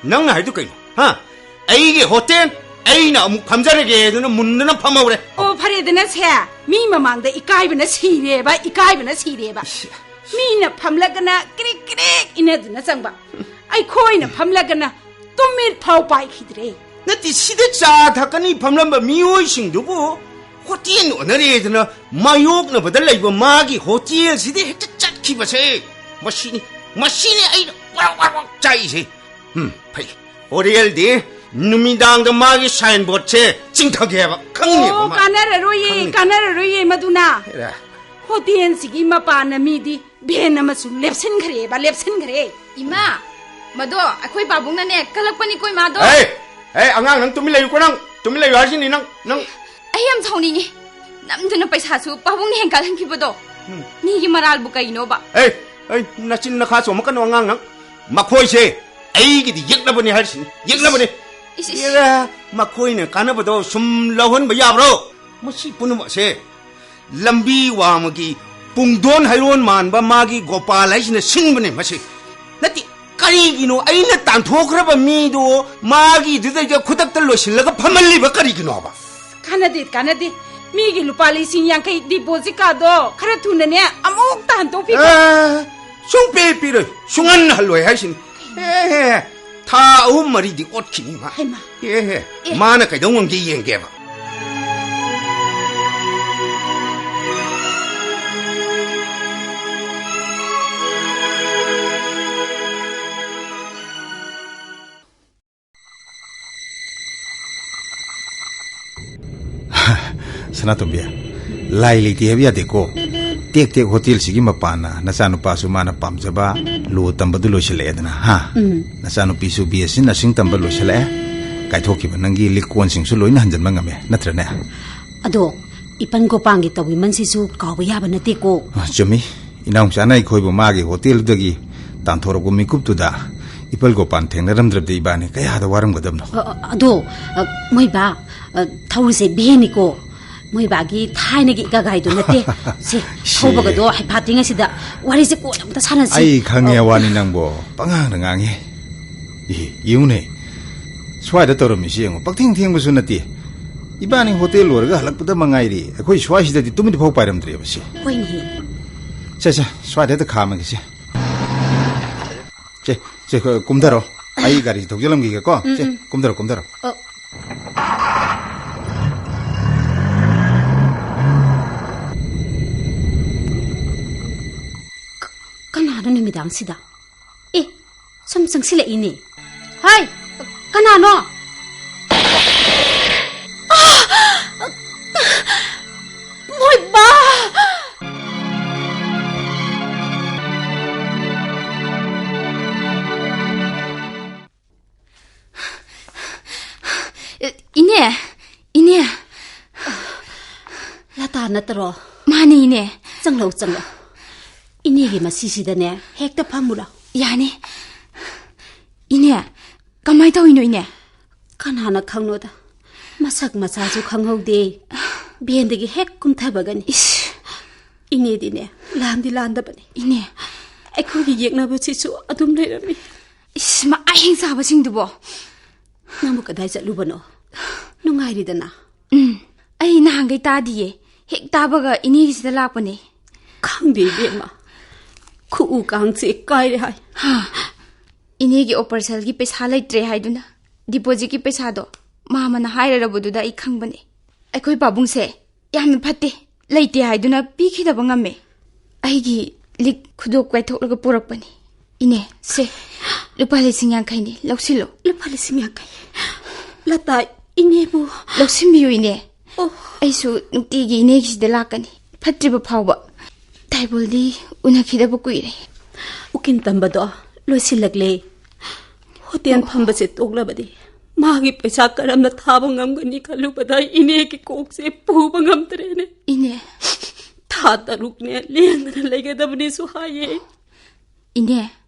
ꯅꯪꯅ ꯍꯥꯏꯗꯨ ꯀꯩꯅꯣ? ꯍꯥ? ꯑꯩꯒꯤ ꯍꯣꯇꯦꯜ, ꯑꯩꯅ ꯑꯃꯨꯛ ꯐꯝꯖꯔꯒꯦ ꯑꯗꯨꯅ ꯃꯨꯟꯗꯨꯅ ꯐꯝꯍꯧꯔꯦ꯫ ꯑꯣ, ꯐꯔꯦꯗꯅ ꯁꯦ, ꯃꯤ ꯃꯃꯥꯡꯗ ꯏꯀꯥꯏꯕꯅ ꯁꯤꯔꯦꯕ, ꯏꯀꯥꯏꯕꯅ ꯁꯤꯔꯦꯕ꯫ ꯏꯁ꯫ ꯃꯤꯅ ꯐꯝꯂꯒꯅ ꯀ꯭ꯔꯤꯛ ꯀ꯭ꯔꯤꯛ ꯏꯅꯗꯨꯅ ꯆꯪꯕ, ꯑꯩꯈꯣꯏꯅ ꯐꯝꯂꯒꯅ ꯇꯨꯃꯤꯠ ꯐꯥꯎ ꯄꯥꯏꯈꯤꯗ꯭ꯔꯦ꯫ ꯅꯠꯇꯦ, ꯁꯤꯗ ꯆꯥ ꯊꯛꯀꯅꯤ ꯐꯝꯂꯝꯕ ꯃꯤꯑꯣꯏꯁꯤꯡꯗꯨꯕꯨ ꯍꯣꯇꯦꯜ ꯑꯣꯟꯅꯔꯦꯗꯅ ꯃꯥꯌꯣꯛꯅꯕꯗ ꯂꯩꯕ ꯃꯥꯒꯤ ꯍꯣꯇꯦꯜꯁꯤꯗ ꯍꯦꯛꯇ ꯆꯠꯈꯤꯕꯁꯦ, ꯃꯁꯤꯅꯤ ꯃꯁꯤꯅꯤ ꯑꯩꯅ ꯋꯥꯔꯛ ꯋꯥꯔꯛ ꯋꯥꯔꯛ ꯆꯥꯛꯏꯁꯦ꯫ ꯎꯝ, ꯐꯩ꯫ ꯍꯣꯔꯦꯜꯗꯤ ꯅꯨꯃꯤꯗꯥꯡꯗ ꯃꯥꯒꯤ ꯁꯥꯏꯟꯕꯣꯔꯗꯁꯦ ꯆꯤꯡꯊꯒꯦꯕ꯫ ꯈꯪꯅꯦꯕ ꯑꯣ, ꯃꯥ꯫ ꯀꯥꯟꯅꯔꯔꯣꯏꯌꯦ, ꯈꯪꯅꯤ꯫ ꯀꯥꯟꯅꯔꯔꯣꯏꯌꯦ ꯃꯗꯨꯅ꯫ ꯍꯦꯔꯥ꯫ ꯍꯣꯇꯦꯜꯁꯤꯒꯤ ꯃꯄꯥꯟꯅ ꯃꯤꯗꯤ ꯚꯦꯟ ꯑꯃꯁꯨ ꯂꯦꯞꯁꯤꯟꯈ꯭ꯔꯦꯕ, ꯂꯦꯞꯁꯤꯟꯈ꯭ꯔꯦ꯫ ꯏꯃꯥ, ꯃꯗꯣ ꯑꯩꯈꯣꯏ ꯄꯥꯕꯨꯡꯅꯅꯦ ꯀꯜꯂꯛꯄꯅꯤꯀꯣ ꯏꯃꯥꯗꯣ꯫ ꯑꯦ, ꯑꯦ, ꯑꯉꯥꯡ, ꯅꯪ ꯇꯨꯃꯤꯟ ꯂꯩꯌꯨꯀꯣ, ꯅꯪ ꯇꯨꯃꯤꯟ ꯂꯩꯌꯨ ꯍꯥꯏꯁꯤꯅꯤ, ꯅꯪ, ꯅꯪ꯫ ꯑꯩ ꯌꯥꯝ ꯁꯥꯎꯅꯤꯡꯉꯤ꯫ ꯅꯝꯗꯨꯅ ꯄꯩꯁꯥꯁꯨ ꯄꯥꯕꯨꯡꯅ ꯍꯦꯟꯀꯠꯍꯟꯈꯤꯕꯗꯣ꯫ ꯎꯝ꯫ ꯃꯤꯒꯤ ꯃꯔꯥꯜꯕꯨ ꯀꯩꯅꯣꯕ? ꯑꯦ, ꯑꯩ ꯅꯆꯤꯟ ꯅꯈꯥ ꯆꯣꯝꯃꯛꯀꯅꯨ ꯑꯉꯥꯡ ꯅꯪ꯫ ꯃꯈꯣꯏꯁꯦ ꯑꯩꯒꯤꯗꯤ ꯌꯦꯛꯅꯕꯅꯤ ꯍꯥꯏꯔꯤꯁꯤꯅꯤ, ꯌꯦꯛꯅꯕꯅꯤ꯫ ꯏꯁ, ꯏꯁ꯫ ꯑꯦꯔꯥ, ꯃꯈꯣꯏꯅ ꯀꯥꯟꯅꯕꯗꯣ ꯁꯨꯝ ꯂꯧꯍꯟꯕ ꯌꯥꯕ꯭ꯔꯣ? ꯃꯁꯤ ꯄꯨꯝꯅꯃꯛꯁꯦ ꯂꯝꯕꯤ ꯋꯥꯡꯃꯒꯤ ꯄꯨꯡꯗꯣꯟ ꯍꯩꯔꯣꯟ ꯃꯥꯟꯕ ꯃꯥꯒꯤ ꯒꯣꯄꯥꯜ ꯍꯥꯏꯁꯤꯅ ꯁꯤꯟꯕꯅꯦ ꯃꯁꯤ꯫ ꯅꯠꯇꯦ, ꯀꯔꯤꯒꯤꯅꯣ ꯑꯩꯅ ꯇꯥꯟꯊꯣꯛꯈ꯭ꯔꯕ ꯃꯤꯗꯣ ꯃꯥꯒꯤꯗꯨꯗꯩꯗ ꯈꯨꯗꯛꯇ ꯂꯣꯏꯁꯤꯜꯂꯒ ꯐꯝꯍꯜꯂꯤꯕ ꯀꯔꯤꯒꯤꯅꯣꯕ? ꯀꯥꯟꯅꯗꯦ, ꯀꯥꯟꯅꯗꯦ꯫ ꯃꯤꯒꯤ ꯂꯨꯄꯥ ꯂꯤꯁꯤꯡ ꯌꯥꯡꯈꯩ ꯗꯤꯄꯣꯖꯤꯠꯀꯥꯗꯣ ꯈꯔ ꯊꯨꯅꯅꯦ ꯑꯃꯨꯛꯇ ꯍꯟꯗꯣꯛꯄꯤꯈꯣ꯫ ꯑꯦ, ꯁꯨꯡꯄꯤ ꯄꯤꯔꯣꯏ, ꯁꯨꯡꯍꯟ ꯍꯜꯂꯣꯏ ꯍꯥꯏꯁꯤꯅꯤ꯫ ꯑꯦ, ꯊꯥ ꯑꯍꯨꯝ ꯃꯔꯤꯗꯤ ꯑꯣꯠꯈꯤꯅꯤ ꯃꯥ꯫ ꯍꯩꯃꯥ꯫ ꯑꯦ, ꯑꯦ꯫ ꯃꯥꯅ ꯀꯩꯗꯧ ꯉꯝꯒꯦ ꯌꯦꯡꯒꯦꯕ꯫ ꯁꯅꯥꯇꯣꯝꯕꯤ, ꯂꯥꯏ ꯂꯩꯇꯦ ꯍꯥꯏꯕ ꯌꯥꯗꯦꯀꯣ꯫ ꯇꯦꯛ ꯇꯦꯛ ꯍꯣꯇꯦꯜꯁꯤꯒꯤ ꯃꯄꯥꯟꯅ ꯅꯆꯥꯅꯨꯄꯥꯁꯨ ꯃꯥꯅ ꯄꯥꯝꯖꯕ ꯂꯣ ꯇꯝꯕꯗꯨ ꯂꯣꯏꯁꯤꯜꯂꯛꯑꯦꯗꯅ, ꯍꯥ? ꯎꯝ꯫ ꯅꯆꯥꯅꯨꯄꯤꯁꯨ ꯕꯤ ꯑꯦꯁ ꯁꯤ ꯅꯔꯁꯤꯡ ꯇꯝꯕ ꯂꯣꯏꯁꯤꯜꯂꯛꯑꯦ꯫ ꯀꯥꯏꯊꯣꯛꯈꯤꯕ ꯅꯪꯒꯤ ꯂꯤꯛ ꯀꯣꯟꯁꯤꯡꯁꯨ ꯂꯣꯏꯅ ꯍꯟꯖꯤꯟꯕ ꯉꯝꯃꯦ, ꯅꯠꯇ꯭ꯔꯅꯦ? ꯑꯗꯣ ꯏꯄꯟ ꯒꯣꯄꯥꯡꯒꯤ ꯇꯧꯕꯤꯃꯜꯁꯤꯁꯨ ꯀꯥꯎꯕ ꯌꯥꯕ ꯅꯠꯇꯦꯀꯣ꯫ ꯑ, ꯆꯨꯝꯃꯤ꯫ ꯏꯅꯥꯎꯆꯥꯅ ꯑꯩꯈꯣꯏꯕꯨ ꯃꯥꯒꯤ ꯍꯣꯇꯦꯜꯗꯨꯗꯒꯤ ꯇꯥꯟꯊꯣꯔꯛꯄ ꯃꯤꯀꯨꯞꯇꯨꯗ ꯏꯄꯟ ꯒꯣꯄꯥꯟ ꯊꯦꯡꯅꯔꯝꯗ꯭ꯔꯕꯗꯤ ꯏꯕꯥꯅꯤ ꯀꯌꯥꯗ ꯋꯥꯔꯝꯒꯗꯕꯅꯣ꯫ ꯑ, ꯑ, ꯑꯗꯣ, ꯑ, ꯃꯣꯏ ꯕꯥ, ꯑ, ꯊꯧꯔꯤꯁꯦ ꯚꯦꯟꯅꯤꯀꯣ꯫ ꯃꯣꯏ ꯕꯥꯒꯤ ꯊꯥꯏꯅꯒꯤ ꯏꯀꯥꯒꯥꯏꯗꯣ ꯅꯠꯇꯦ꯫ ꯁꯦ, ꯁꯤ꯫ ꯊꯧꯕꯒꯗꯣ ꯍꯩꯐꯥꯠꯇ꯭ꯔꯤꯉꯩꯁꯤꯗ ꯋꯥꯔꯤꯁꯦ ꯀꯣꯟꯅ ꯑꯃꯨꯛꯇ ꯁꯥꯟꯅꯁꯤ꯫ ꯑꯩ ꯈꯪꯉꯦ ꯑ, ꯋꯥꯅꯤ ꯅꯪꯕꯣ꯫ ꯄꯉꯥꯡꯗ ꯉꯥꯡꯉꯦ꯫ ꯏꯍꯦ, ꯌꯦꯡꯉꯨꯅꯦ꯫ ꯁ꯭ꯋꯥꯏꯗ ꯇꯧꯔꯝꯃꯤꯁꯤ ꯌꯦꯡꯉꯨ꯫ ꯄꯪꯊꯦꯡ ꯊꯦꯡꯕꯁꯨ ꯅꯠꯇꯦ꯫ ꯏꯕꯥꯅꯤ ꯍꯣꯇꯦꯜ ꯂꯣꯏꯔꯒ ꯍꯜꯂꯛꯄꯗ ꯃꯉꯥꯏꯔꯦ꯫ ꯑꯩꯈꯣꯏ ꯁ꯭ꯋꯥꯏꯁꯤꯗꯗꯤ ꯇꯨꯃꯤꯠ ꯐꯥꯎ ꯄꯥꯏꯔꯝꯗ꯭ꯔꯦꯕ ꯁꯤ꯫ ꯍꯣꯏꯅꯦ꯫ ꯁꯦ, ꯁꯦ, ꯁ꯭ꯋꯥꯏꯗ ꯍꯦꯛꯇ ꯈꯥꯝꯃꯒꯦ ꯁꯦ꯫ ꯁꯦ, ꯁꯦ, ꯀꯨꯝꯊꯔꯣ꯫ ꯑꯩ ꯒꯥꯔꯤꯁꯦ ꯊꯧꯖꯤꯜꯂꯝꯈꯤꯒꯦꯀꯣ꯫ ꯎꯝ, ꯁꯦ, ꯎꯝ꯫ ꯀꯨꯝꯊꯔꯣ, ꯀꯨꯝꯊꯔꯣ꯫ ꯑ꯫ ꯀ-, ꯀꯅꯥꯅꯣ ꯅꯨꯃꯤꯠ ꯅꯨꯃꯤꯗꯥꯡꯁꯤꯗ? ꯑꯦ, ꯁꯨꯝ ꯆꯪꯁꯤꯜꯂꯛꯏꯅꯦ꯫ ꯍꯥꯏ, ꯀꯅꯥꯅꯣ? ꯃꯣꯏꯕꯥ! ꯏꯅꯦ, ꯏꯅꯦ꯫ ꯂꯇꯥ ꯅꯠꯇ꯭ꯔꯣ? ꯃꯥꯅꯤ, ꯏꯅꯦ꯫ ꯆꯪꯂꯛꯎ, ꯆꯪꯂꯛꯎ꯫ ꯏꯅꯦꯒꯤ ꯃꯁꯤꯁꯤꯗꯅꯦ, ꯍꯦꯛꯇ ꯐꯝꯃꯨꯔꯣ꯫ ꯌꯥꯅꯤ꯫ ꯏꯅꯦ, ꯀꯃꯥꯏ ꯇꯧꯔꯤꯅꯣ, ꯏꯅꯦ? ꯀꯅꯥꯅ ꯈꯪꯅꯣꯗ? ꯃꯁꯛ ꯃꯆꯥꯁꯨ ꯈꯪꯍꯧꯗꯦ꯫ ꯚꯦꯟꯗꯒꯤ ꯍꯦꯛ ꯀꯨꯝꯊꯕꯒꯅꯤ꯫ ꯏꯁ꯫ ꯏꯅꯦꯗꯤꯅꯦ, ꯂꯥꯟꯗꯤ ꯂꯥꯟꯗꯕꯅꯤ꯫ ꯏꯅꯦ꯫ ꯑꯩꯈꯣꯏꯒꯤ ꯌꯦꯛꯅꯕꯁꯤꯁꯨ ꯑꯗꯨꯝ ꯂꯩꯔꯝꯃꯤ꯫ ꯏꯁ, ꯃꯥ ꯑꯍꯤꯡ ꯆꯥꯕꯁꯤꯡꯗꯨꯕꯣ? ꯅꯪꯕꯨ ꯀꯗꯥꯏ ꯆꯠꯂꯨꯕꯅꯣ? ꯅꯨꯡꯉꯥꯏꯔꯤꯗꯅ? ꯎꯝ, ꯑꯩ ꯅꯍꯥꯟꯈꯩ ꯇꯥꯗꯤꯌꯦ꯫ ꯍꯦꯛ ꯇꯥꯕꯒ ꯏꯅꯦꯒꯤꯁꯤꯗ ꯂꯥꯛꯄꯅꯦ꯫ ꯈꯪꯗꯦ ꯏꯕꯦꯝꯃ, ꯈꯨꯎ ꯀꯥꯡꯁꯦ ꯀꯥꯏꯔꯦ ꯍꯥꯏ꯫ ꯍꯥ, ꯏꯅꯦꯒꯤ ꯑꯣꯄꯔꯦꯁꯟꯒꯤ ꯄꯩꯁꯥ ꯂꯩꯇ꯭ꯔꯦ ꯍꯥꯏꯗꯨꯅ ꯗꯤꯄꯣꯖꯤꯠꯀꯤ ꯄꯩꯁꯥꯗꯣ ꯃꯥꯃꯅ ꯍꯥꯏꯔꯔꯕꯗꯨꯗ ꯑꯩ ꯈꯪꯕꯅꯦ꯫ ꯑꯩꯈꯣꯏ ꯄꯥꯕꯨꯡꯁꯦ ꯌꯥꯝꯅ ꯐꯠꯇꯦ, ꯂꯩꯇꯦ ꯍꯥꯏꯗꯨꯅ ꯄꯤꯈꯤꯗꯕ ꯉꯝꯃꯦ꯫ ꯑꯩꯒꯤ ꯂꯤꯛ ꯈꯨꯗꯣꯞ ꯀꯥꯏꯊꯣꯛꯂꯒ ꯄꯨꯔꯛꯄꯅꯤ꯫ ꯏꯅꯦ, ꯁꯦ, ꯂꯨꯄꯥ ꯂꯤꯁꯤꯡ ꯌꯥꯡꯈꯩꯅꯤ, ꯂꯧꯁꯤꯜꯂꯣ꯫ ꯂꯨꯄꯥ ꯂꯤꯁꯤꯡ ꯌꯥꯡꯈꯩ? ꯂꯇꯥ, ꯏꯅꯦꯕꯨ? ꯂꯧꯁꯤꯟꯕꯤꯌꯨ, ꯏꯅꯦ꯫ ꯑꯣ꯫ ꯑꯩꯁꯨ ꯅꯨꯡꯇꯤꯒꯤ ꯏꯅꯦꯒꯤꯁꯤꯗ ꯂꯥꯛꯀꯅꯤ, ꯐꯠꯇ꯭ꯔꯤꯕ ꯐꯥꯎꯕ꯫ ꯇꯥꯏꯕꯣꯜꯗꯤ ꯎꯅꯈꯤꯗꯕ ꯀꯨꯏꯔꯦ꯫ ꯎꯀꯤꯜ ꯇꯝꯕꯗꯣ ꯂꯣꯏꯁꯤꯜꯂꯛꯂꯦ꯫ ꯍꯣꯇꯦꯜ ꯐꯝꯕꯁꯦ ꯇꯣꯛꯂꯕꯗꯤ ꯃꯥꯒꯤ ꯄꯩꯁꯥ ꯀꯔꯝꯅ ꯊꯥꯕ ꯉꯝꯒꯅꯤ ꯈꯜꯂꯨꯕꯗ ꯏꯅꯦꯒꯤ ꯀꯣꯛꯁꯦ ꯄꯨꯕ ꯉꯝꯗ꯭ꯔꯦꯅꯦ꯫ ꯏꯅꯦ꯫ ꯊꯥ ꯇꯔꯨꯛꯅꯦ ꯂꯦꯡꯗꯅ ꯂꯩꯒꯗꯕꯅꯦꯁꯨ ꯍꯥꯏꯌꯦ꯫ ꯏꯅꯦ,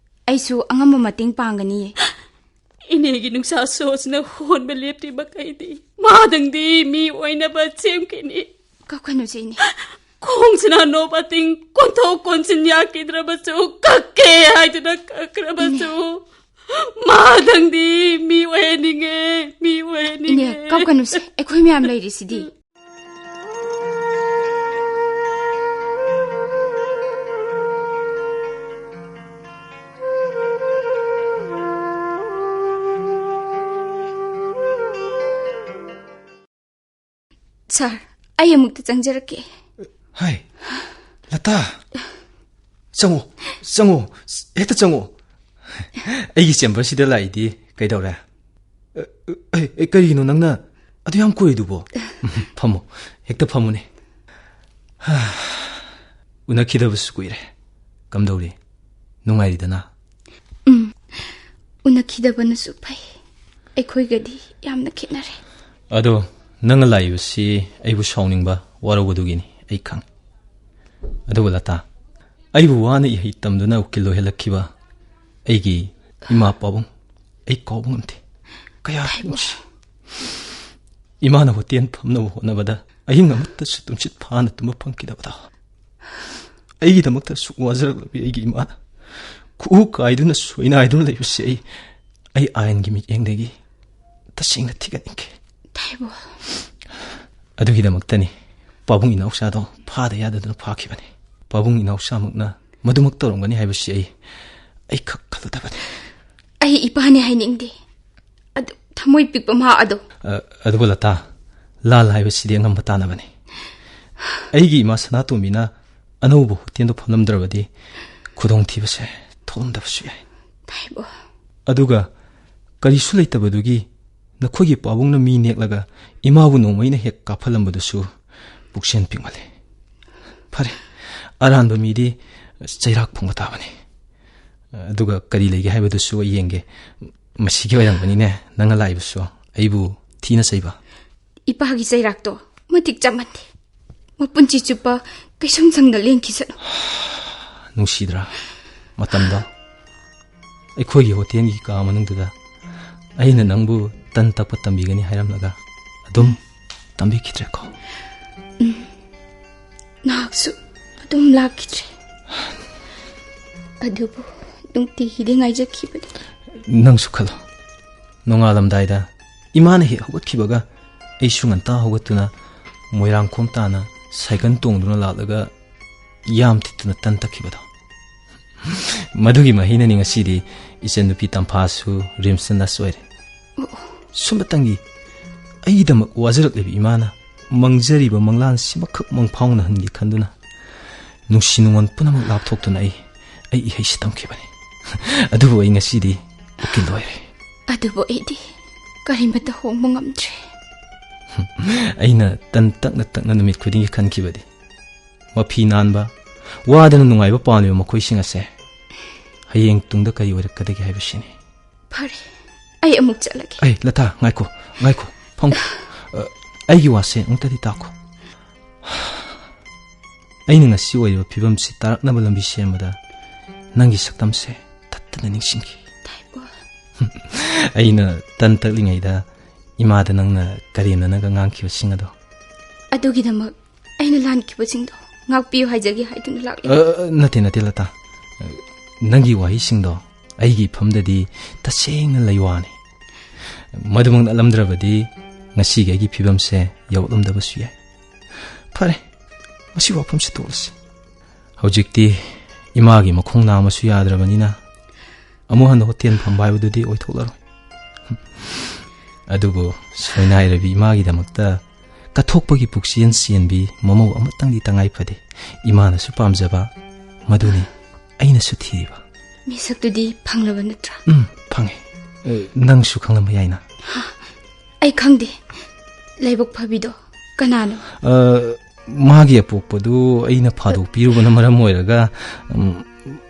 ꯑꯩꯁꯨ ꯑꯉꯝꯕ ꯃꯇꯦꯡ ꯄꯥꯡꯒꯅꯤꯌꯦ꯫ ꯏꯅꯦꯒꯤ ꯅꯨꯡꯁꯥ ꯁꯣꯁꯤꯅ ꯍꯣꯟꯕ ꯂꯦꯞꯇ꯭ꯔꯤ ꯃꯈꯩꯗꯤ ꯃꯥꯗꯪꯗꯤ ꯃꯤ ꯑꯣꯏꯅꯕ ꯁꯦꯝꯈꯤꯅꯤ꯫ ꯀꯞꯀꯅꯨꯁꯦ, ꯏꯅꯦ꯫ ꯈꯣꯡꯁꯤꯅ ꯅꯣꯕꯇꯤꯡ ꯀꯣꯟꯊꯣꯛ ꯀꯣꯟꯁꯤꯟ ꯌꯥꯈꯤꯗ꯭ꯔꯕꯁꯨ ꯀꯛꯀꯦ ꯍꯥꯏꯗꯨꯅ ꯀꯛꯈ꯭ꯔꯕꯁꯨ ꯃꯥꯗꯪꯗꯤ ꯃꯤ ꯑꯣꯏꯍꯟꯅꯤꯡꯉꯦ, ꯃꯤ ꯏꯅꯦ, ꯑꯣꯏꯍꯟꯅꯤꯡꯉꯦ꯫ ꯀꯞꯀꯅꯨꯁꯦ, ꯑꯩꯈꯣꯏ ꯃꯌꯥꯝ ꯂꯩꯔꯤꯁꯤꯗꯤ꯫ ꯁꯥꯔ, ꯑꯩ ꯑꯃꯨꯛꯇ ꯆꯪꯖꯔꯛꯀꯦ꯫ ꯍꯥꯏ, ꯂꯇꯥ꯫ ꯆꯪꯉꯣ, ꯆꯪꯉꯣ, ꯍꯦꯛꯇ ꯆꯪꯉꯣ꯫ ꯑꯩꯒꯤ ꯆꯦꯝꯕꯔꯁꯤꯗ ꯂꯥꯛꯏꯗꯤ ꯀꯩꯗꯧꯔꯦ? ꯑ, ꯑ, ꯑ, ꯀꯔꯤꯒꯤꯅꯣ ꯅꯪꯅ ꯑꯗꯨ ꯌꯥꯝ ꯀꯨꯏꯗꯨꯕꯣ? ꯐꯝꯃꯣ, ꯍꯦꯛꯇ ꯐꯝꯃꯨꯅꯦ꯫ ꯎꯅꯈꯤꯗꯕꯁꯨ ꯀꯨꯏꯔꯦ꯫ ꯀꯝꯗꯧꯔꯤ? ꯅꯨꯡꯉꯥꯏꯔꯤꯗꯅ? ꯎꯝ, ꯎꯅꯈꯤꯗꯕꯅꯁꯨ ꯐꯩ꯫ ꯑꯩꯈꯣꯏꯒꯗꯤ ꯌꯥꯝꯅ ꯈꯦꯠꯅꯔꯦ꯫ ꯑꯗꯣ ꯅꯪꯅ ꯂꯥꯛꯏꯕꯁꯤ ꯑꯩꯕꯨ ꯁꯥꯎꯅꯤꯡꯕ ꯋꯥꯔꯧꯕꯗꯨꯒꯤꯅꯤ, ꯑꯩ ꯈꯪꯉꯤ꯫ ꯑꯗꯨꯕꯨ ꯂꯇꯥ, ꯑꯩꯕꯨ ꯋꯥꯅ ꯏꯍꯩ ꯇꯝꯗꯨꯅ ꯎꯀꯤꯜ ꯑꯣꯏꯍꯜꯂꯛꯈꯤꯕ ꯑꯩꯒꯤ ꯏꯃꯥ ꯄꯥꯕꯨꯡ ꯑꯩ ꯀꯥꯎꯕ ꯉꯝꯗꯦ꯫ ꯀꯌꯥ ꯅꯨꯡꯁꯤ꯫ ꯏꯃꯥꯅ ꯍꯣꯇꯦꯜ ꯐꯝꯅꯕ ꯍꯣꯠꯅꯕꯗ ꯑꯍꯤꯡ ꯑꯃꯠꯇꯁꯨ ꯇꯨꯝꯁꯤꯠ ꯐꯥꯅ ꯇꯨꯝꯕ ꯐꯪꯈꯤꯗꯕꯗꯣ꯫ ꯑꯩꯒꯤꯗꯃꯛꯇ ꯑꯁꯨꯛ ꯋꯥꯖꯔꯛꯂꯕꯤ ꯑꯩꯒꯤ ꯏꯃꯥꯅ ꯈꯨꯎ ꯀꯥꯏꯗꯨꯅ ꯁꯣꯏꯅꯥꯏꯗꯨꯅ ꯂꯩꯕꯁꯦ ꯑꯩ, ꯑꯩ ꯑꯥꯏꯟꯒꯤ ꯃꯤꯠꯌꯦꯡꯗꯒꯤ ꯇꯁꯦꯡꯅ ꯊꯤꯒꯠꯅꯤꯡꯈꯤ꯫ ꯇꯥꯏꯕꯣ꯫ ꯑꯗꯨꯒꯤꯗꯃꯛꯇꯅꯤ ꯄꯥꯕꯨꯡ ꯏꯅꯥꯎꯆꯥꯗꯣ ꯐꯥꯗ ꯌꯥꯗꯗꯨꯅ ꯐꯥꯈꯤꯕꯅꯤ꯫ ꯄꯥꯕꯨꯡ ꯏꯅꯥꯎꯆꯥꯃꯛꯅ ꯃꯗꯨꯃꯛ ꯇꯧꯔꯝꯒꯅꯤ ꯍꯥꯏꯕꯁꯤ ꯑꯩ, ꯑꯩ ꯈꯛ ꯈꯜꯂꯨꯗꯕꯅꯤ꯫ ꯑꯩ ꯏꯄꯥꯅꯦ ꯍꯥꯏꯅꯤꯡꯗꯦ꯫ ꯑꯗꯨ ꯊꯃꯣꯏ ꯄꯤꯛꯄ ꯃꯍꯥꯛ ꯑꯗꯣ꯫ ꯑ, ꯑꯗꯨꯕꯨ ꯂꯇꯥ, ꯂꯥꯜ ꯍꯥꯏꯕꯁꯤꯗꯤ ꯑꯉꯝꯕ ꯇꯥꯟꯅꯕꯅꯤ꯫ ꯑꯩꯒꯤ ꯏꯃꯥ ꯁꯅꯥꯇꯣꯝꯕꯤꯅ ꯑꯅꯧꯕ ꯍꯣꯇꯦꯜꯗꯨ ꯐꯝꯂꯝꯗ꯭ꯔꯕꯗꯤ ꯈꯨꯗꯣꯡꯊꯤꯕꯁꯦ ꯊꯣꯛꯂꯝꯗꯕꯁꯨ ꯌꯥꯏ꯫ ꯇꯥꯏꯕꯣ꯫ ꯑꯗꯨꯒ ꯀꯔꯤꯁꯨ ꯂꯩꯇꯕꯗꯨꯒꯤ ꯅꯈꯣꯏꯒꯤ ꯄꯥꯕꯨꯡꯅ ꯃꯤ ꯅꯦꯛꯂꯒ ꯏꯃꯥꯕꯨ ꯅꯣꯡꯃꯩꯅ ꯍꯦꯛ ꯀꯥꯞꯍꯜꯂꯝꯕꯗꯨꯁꯨ ꯄꯨꯛꯆꯦꯜ ꯄꯤꯛꯃꯜꯂꯦ꯫ ꯐꯔꯦ, ꯑꯔꯥꯟꯕ ꯃꯤꯗꯤ ꯆꯩꯔꯥꯛ ꯐꯪꯕ ꯇꯥꯕꯅꯤ꯫ ꯑꯗꯨꯒ ꯀꯔꯤ ꯂꯩꯒꯦ ꯍꯥꯏꯕꯗꯨꯁꯨ ꯑꯩ ꯌꯦꯡꯒꯦ꯫ ꯃꯁꯤꯒꯤ ꯑꯣꯏꯔꯝꯒꯅꯤꯅꯦ ꯅꯪꯅ ꯂꯥꯛꯏꯕꯁꯨ, ꯑꯩꯕꯨ ꯊꯤꯅ ꯆꯩꯕ꯫ ꯏꯄꯥꯒꯤ ꯆꯩꯔꯥꯛꯇꯣ ꯃꯇꯤꯛ ꯆꯥꯃꯟꯗꯦ꯫ ꯃꯄꯨꯟꯁꯤ ꯆꯨꯞꯄ ꯀꯩꯁꯨꯝ ꯁꯪꯗ ꯂꯦꯟꯈꯤꯁꯅꯨ꯫ ꯅꯨꯡꯁꯤꯗ꯭ꯔꯥ ꯃꯇꯝꯗꯣ? ꯑꯩꯈꯣꯏꯒꯤ ꯍꯣꯇꯦꯜꯒꯤ ꯀꯥ ꯃꯅꯨꯡꯗꯨꯗ ꯑꯩꯅ ꯅꯪꯕꯨ ꯇꯟ ꯇꯛꯄ ꯇꯝꯕꯤꯒꯅꯤ ꯍꯥꯏꯔꯝꯂꯒ ꯑꯗꯨꯝ ꯇꯝꯕꯤꯈꯤꯗ꯭ꯔꯦꯀꯣ꯫ ꯎꯝ꯫ ꯅꯍꯥꯛꯁꯨ ꯑꯗꯨꯝ ꯂꯥꯛꯈꯤꯗ꯭ꯔꯦ꯫ ꯑꯗꯨꯕꯨ ꯅꯨꯡꯇꯤꯒꯤꯗꯤ ꯉꯥꯏꯖꯈꯤꯕꯅꯤ꯫ ꯅꯪꯁꯨ ꯈꯜꯂꯣ, ꯅꯣꯡꯉꯥꯜꯂꯝꯗꯥꯏꯗ ꯏꯃꯥꯅ ꯍꯦꯛ ꯍꯧꯒꯠꯈꯤꯕꯒ ꯑꯩꯁꯨ ꯉꯟꯇꯥ ꯍꯧꯒꯠꯇꯨꯅ ꯃꯣꯏꯔꯥꯡꯈꯣꯝ ꯇꯥꯅ ꯁꯥꯏꯀꯜ ꯇꯣꯡꯗꯨꯅ ꯂꯥꯛꯂꯒ ꯌꯥꯝ ꯊꯤꯠꯇꯨꯅ ꯇꯟ ꯇꯛꯈꯤꯕꯗꯣ꯫ ꯃꯗꯨꯒꯤ ꯃꯍꯩꯅꯅꯤ ꯉꯁꯤꯗꯤ ꯏꯆꯟꯅꯨꯄꯤ ꯇꯝꯐꯥꯁꯨ ꯔꯤꯝꯁꯇ ꯅꯔꯁ ꯑꯣꯏꯔꯦ꯫ ꯁꯨꯝꯕꯇꯪꯒꯤ ꯑꯩꯒꯤꯗꯃꯛ ꯋꯥꯖꯔꯛꯂꯤꯕ ꯏꯃꯥꯅ ꯃꯪꯖꯔꯤꯕ ꯃꯪꯂꯥꯟꯁꯤꯃꯈꯛ ꯃꯪꯐꯥꯎꯅꯍꯟꯒꯦ ꯈꯟꯗꯨꯅ ꯅꯨꯡꯁꯤ ꯅꯨꯡꯉꯣꯟ ꯄꯨꯝꯅꯃꯛ ꯂꯥꯞꯊꯣꯛꯇꯨꯅ ꯑꯩ, ꯑꯩ ꯏꯍꯩꯁꯤ ꯇꯝꯈꯤꯕꯅꯤ꯫ ꯑꯗꯨꯕꯨ ꯑꯩ ꯉꯁꯤꯗꯤ ꯎꯀꯤꯜ ꯑꯣꯏꯔꯦ꯫ ꯑꯗꯨꯕꯨ ꯑꯩꯗꯤ ꯀꯔꯤꯃꯠꯇ ꯍꯣꯡꯕ ꯉꯝꯗ꯭ꯔꯦ꯫ ꯑꯩꯅ ꯇꯟ ꯇꯛꯅ ꯇꯛꯅ ꯅꯨꯃꯤꯠ ꯈꯨꯗꯤꯡꯒꯤ ꯈꯟꯈꯤꯕꯗꯤ, ꯃꯐꯤ ꯅꯥꯟꯕ, ꯋꯥꯗꯅ ꯅꯨꯡꯉꯥꯏꯕ ꯄꯥꯝꯂꯤꯕ ꯃꯈꯣꯏꯁꯤꯡ ꯑꯁꯦ ꯍꯌꯦꯡ ꯇꯨꯡꯗ ꯀꯔꯤ ꯑꯣꯏꯔꯛꯀꯗꯒꯦ ꯍꯥꯏꯕꯁꯤꯅꯤ꯫ ꯐꯔꯦ, ꯑꯩ ꯑꯃꯨꯛ ꯆꯠꯂꯒꯦ꯫ ꯑꯩ, ꯂꯇꯥ, ꯉꯥꯏꯈꯣ, ꯉꯥꯏꯈꯣ, ꯐꯝꯈꯣ꯫ ꯑ, ꯑꯩꯒꯤ ꯋꯥꯁꯦ ꯑꯃꯨꯛꯇꯗꯤ ꯇꯥꯈꯣ꯫ ꯑꯩꯅ ꯉꯁꯤ ꯑꯣꯏꯔꯤꯕ ꯐꯤꯕꯝꯁꯤ ꯇꯥꯔꯛꯅꯕ ꯂꯝꯕꯤ ꯁꯦꯝꯕꯗ ꯅꯪꯒꯤ ꯁꯛꯇꯝꯁꯦ ꯇꯠꯇꯅ ꯅꯤꯡꯁꯤꯡꯈꯤ꯫ ꯇꯥꯏꯕꯣ꯫ ꯑꯩꯅ ꯇꯟ ꯇꯛꯂꯤꯉꯩꯗ ꯏꯃꯥꯗ ꯅꯪꯅ ꯀꯔꯦꯝꯅꯅꯒ ꯉꯥꯡꯈꯤꯕꯁꯤꯡ ꯑꯗꯣ꯫ ꯑꯗꯨꯒꯤꯗꯃꯛ ꯑꯩꯅ ꯂꯥꯟꯈꯤꯕꯁꯤꯡꯗꯣ ꯉꯥꯛꯄꯤꯌꯨ ꯍꯥꯏꯖꯒꯦ ꯍꯥꯏꯗꯨꯅ ꯂꯥꯛꯂꯤ꯫ ꯑ, ꯅꯠꯇꯦ, ꯅꯠꯇꯦ, ꯂꯇꯥ꯫ ꯅꯪꯒꯤ ꯋꯥꯍꯩꯁꯤꯡꯗꯣ ꯑꯩꯒꯤ ꯏꯐꯝꯗꯗꯤ ꯇꯁꯦꯡꯅ ꯂꯩꯋꯥꯅꯤ꯫ ꯃꯗꯨꯃꯛ ꯅꯠꯂꯝꯗ꯭ꯔꯕꯗꯤ ꯉꯁꯤꯒꯤ ꯑꯩꯒꯤ ꯐꯤꯕꯝꯁꯦ ꯌꯧꯔꯛꯂꯝꯗꯕꯁꯨ ꯌꯥꯏ꯫ ꯐꯔꯦ, ꯃꯁꯤ ꯋꯥꯐꯝꯁꯤ ꯇꯣꯛꯂꯁꯤ꯫ ꯍꯧꯖꯤꯛꯇꯤ ꯏꯃꯥꯒꯤ ꯃꯈꯣꯡ ꯅꯥꯝꯃꯁꯨ ꯌꯥꯗ꯭ꯔꯕꯅꯤꯅ ꯑꯃꯨꯛ ꯍꯟꯅ ꯍꯣꯇꯦꯜ ꯐꯝꯕ ꯍꯥꯏꯕꯗꯨꯗꯤ ꯑꯣꯏꯊꯣꯛꯂꯔꯣꯏ꯫ ꯑꯗꯨꯕꯨ ꯁꯣꯏꯅꯥꯏꯔꯕꯤ ꯏꯃꯥꯒꯤꯗꯃꯛꯇ ꯀꯠꯊꯣꯛꯄꯒꯤ ꯄꯨꯛꯆꯦꯜ ꯆꯦꯟꯕꯤ ꯃꯃꯧ ꯑꯃꯇꯪꯗꯤ ꯇꯉꯥꯏ ꯐꯗꯦ꯫ ꯏꯃꯥꯅꯁꯨ ꯄꯥꯝꯖꯕ, ꯃꯗꯨꯅꯤ ꯑꯩꯅꯁꯨ ꯊꯤꯔꯤꯕ꯫ ꯃꯤꯁꯛꯇꯨꯗꯤ ꯐꯪꯂꯕ ꯅꯠꯇ꯭ꯔꯥ? ꯎꯝ, ꯐꯪꯉꯦ꯫ ꯑ, ꯅꯪꯁꯨ ꯈꯪꯂꯝꯕ ꯌꯥꯏꯅ꯫ ꯑꯩ ꯈꯪꯗꯦ꯫ ꯂꯥꯏꯕꯛ ꯐꯕꯤꯗꯣ ꯀꯅꯥꯅꯣ? ꯑ, ꯃꯥꯒꯤ ꯑꯄꯣꯛꯄꯗꯨ ꯑꯩꯅ ꯐꯥꯗꯣꯛꯄꯤꯔꯨꯕꯅ ꯃꯔꯝ ꯑꯣꯏꯔꯒ, ꯎꯝ,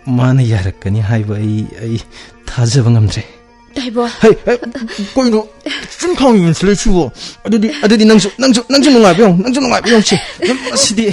ꯃꯥꯅ ꯌꯥꯔꯛꯀꯅꯤ ꯍꯥꯏꯕ ꯑꯩ, ꯑꯩ ꯊꯥꯖꯕ ꯉꯝꯗ꯭ꯔꯦ꯫ ꯇꯥꯏꯕꯣ꯫ ꯍꯩ, ꯍꯩ, ꯀꯩꯅꯣ? ꯆꯤꯟ ꯈꯥꯡ ꯌꯦꯡꯁꯤꯜꯂꯛꯏꯁꯤꯕꯣ? ꯑꯗꯨꯗꯤ, ꯑꯗꯨꯗꯤ ꯅꯪꯁꯨ, ꯅꯪꯁꯨ, ꯅꯪꯁꯨ ꯅꯨꯡꯉꯥꯏꯕ ꯌꯦꯡꯉꯨ, ꯅꯪꯁꯨ ꯅꯨꯡꯉꯥꯏꯕ ꯌꯦꯡꯉꯨꯁꯤ꯫ ꯃꯁꯤꯗꯤ꯫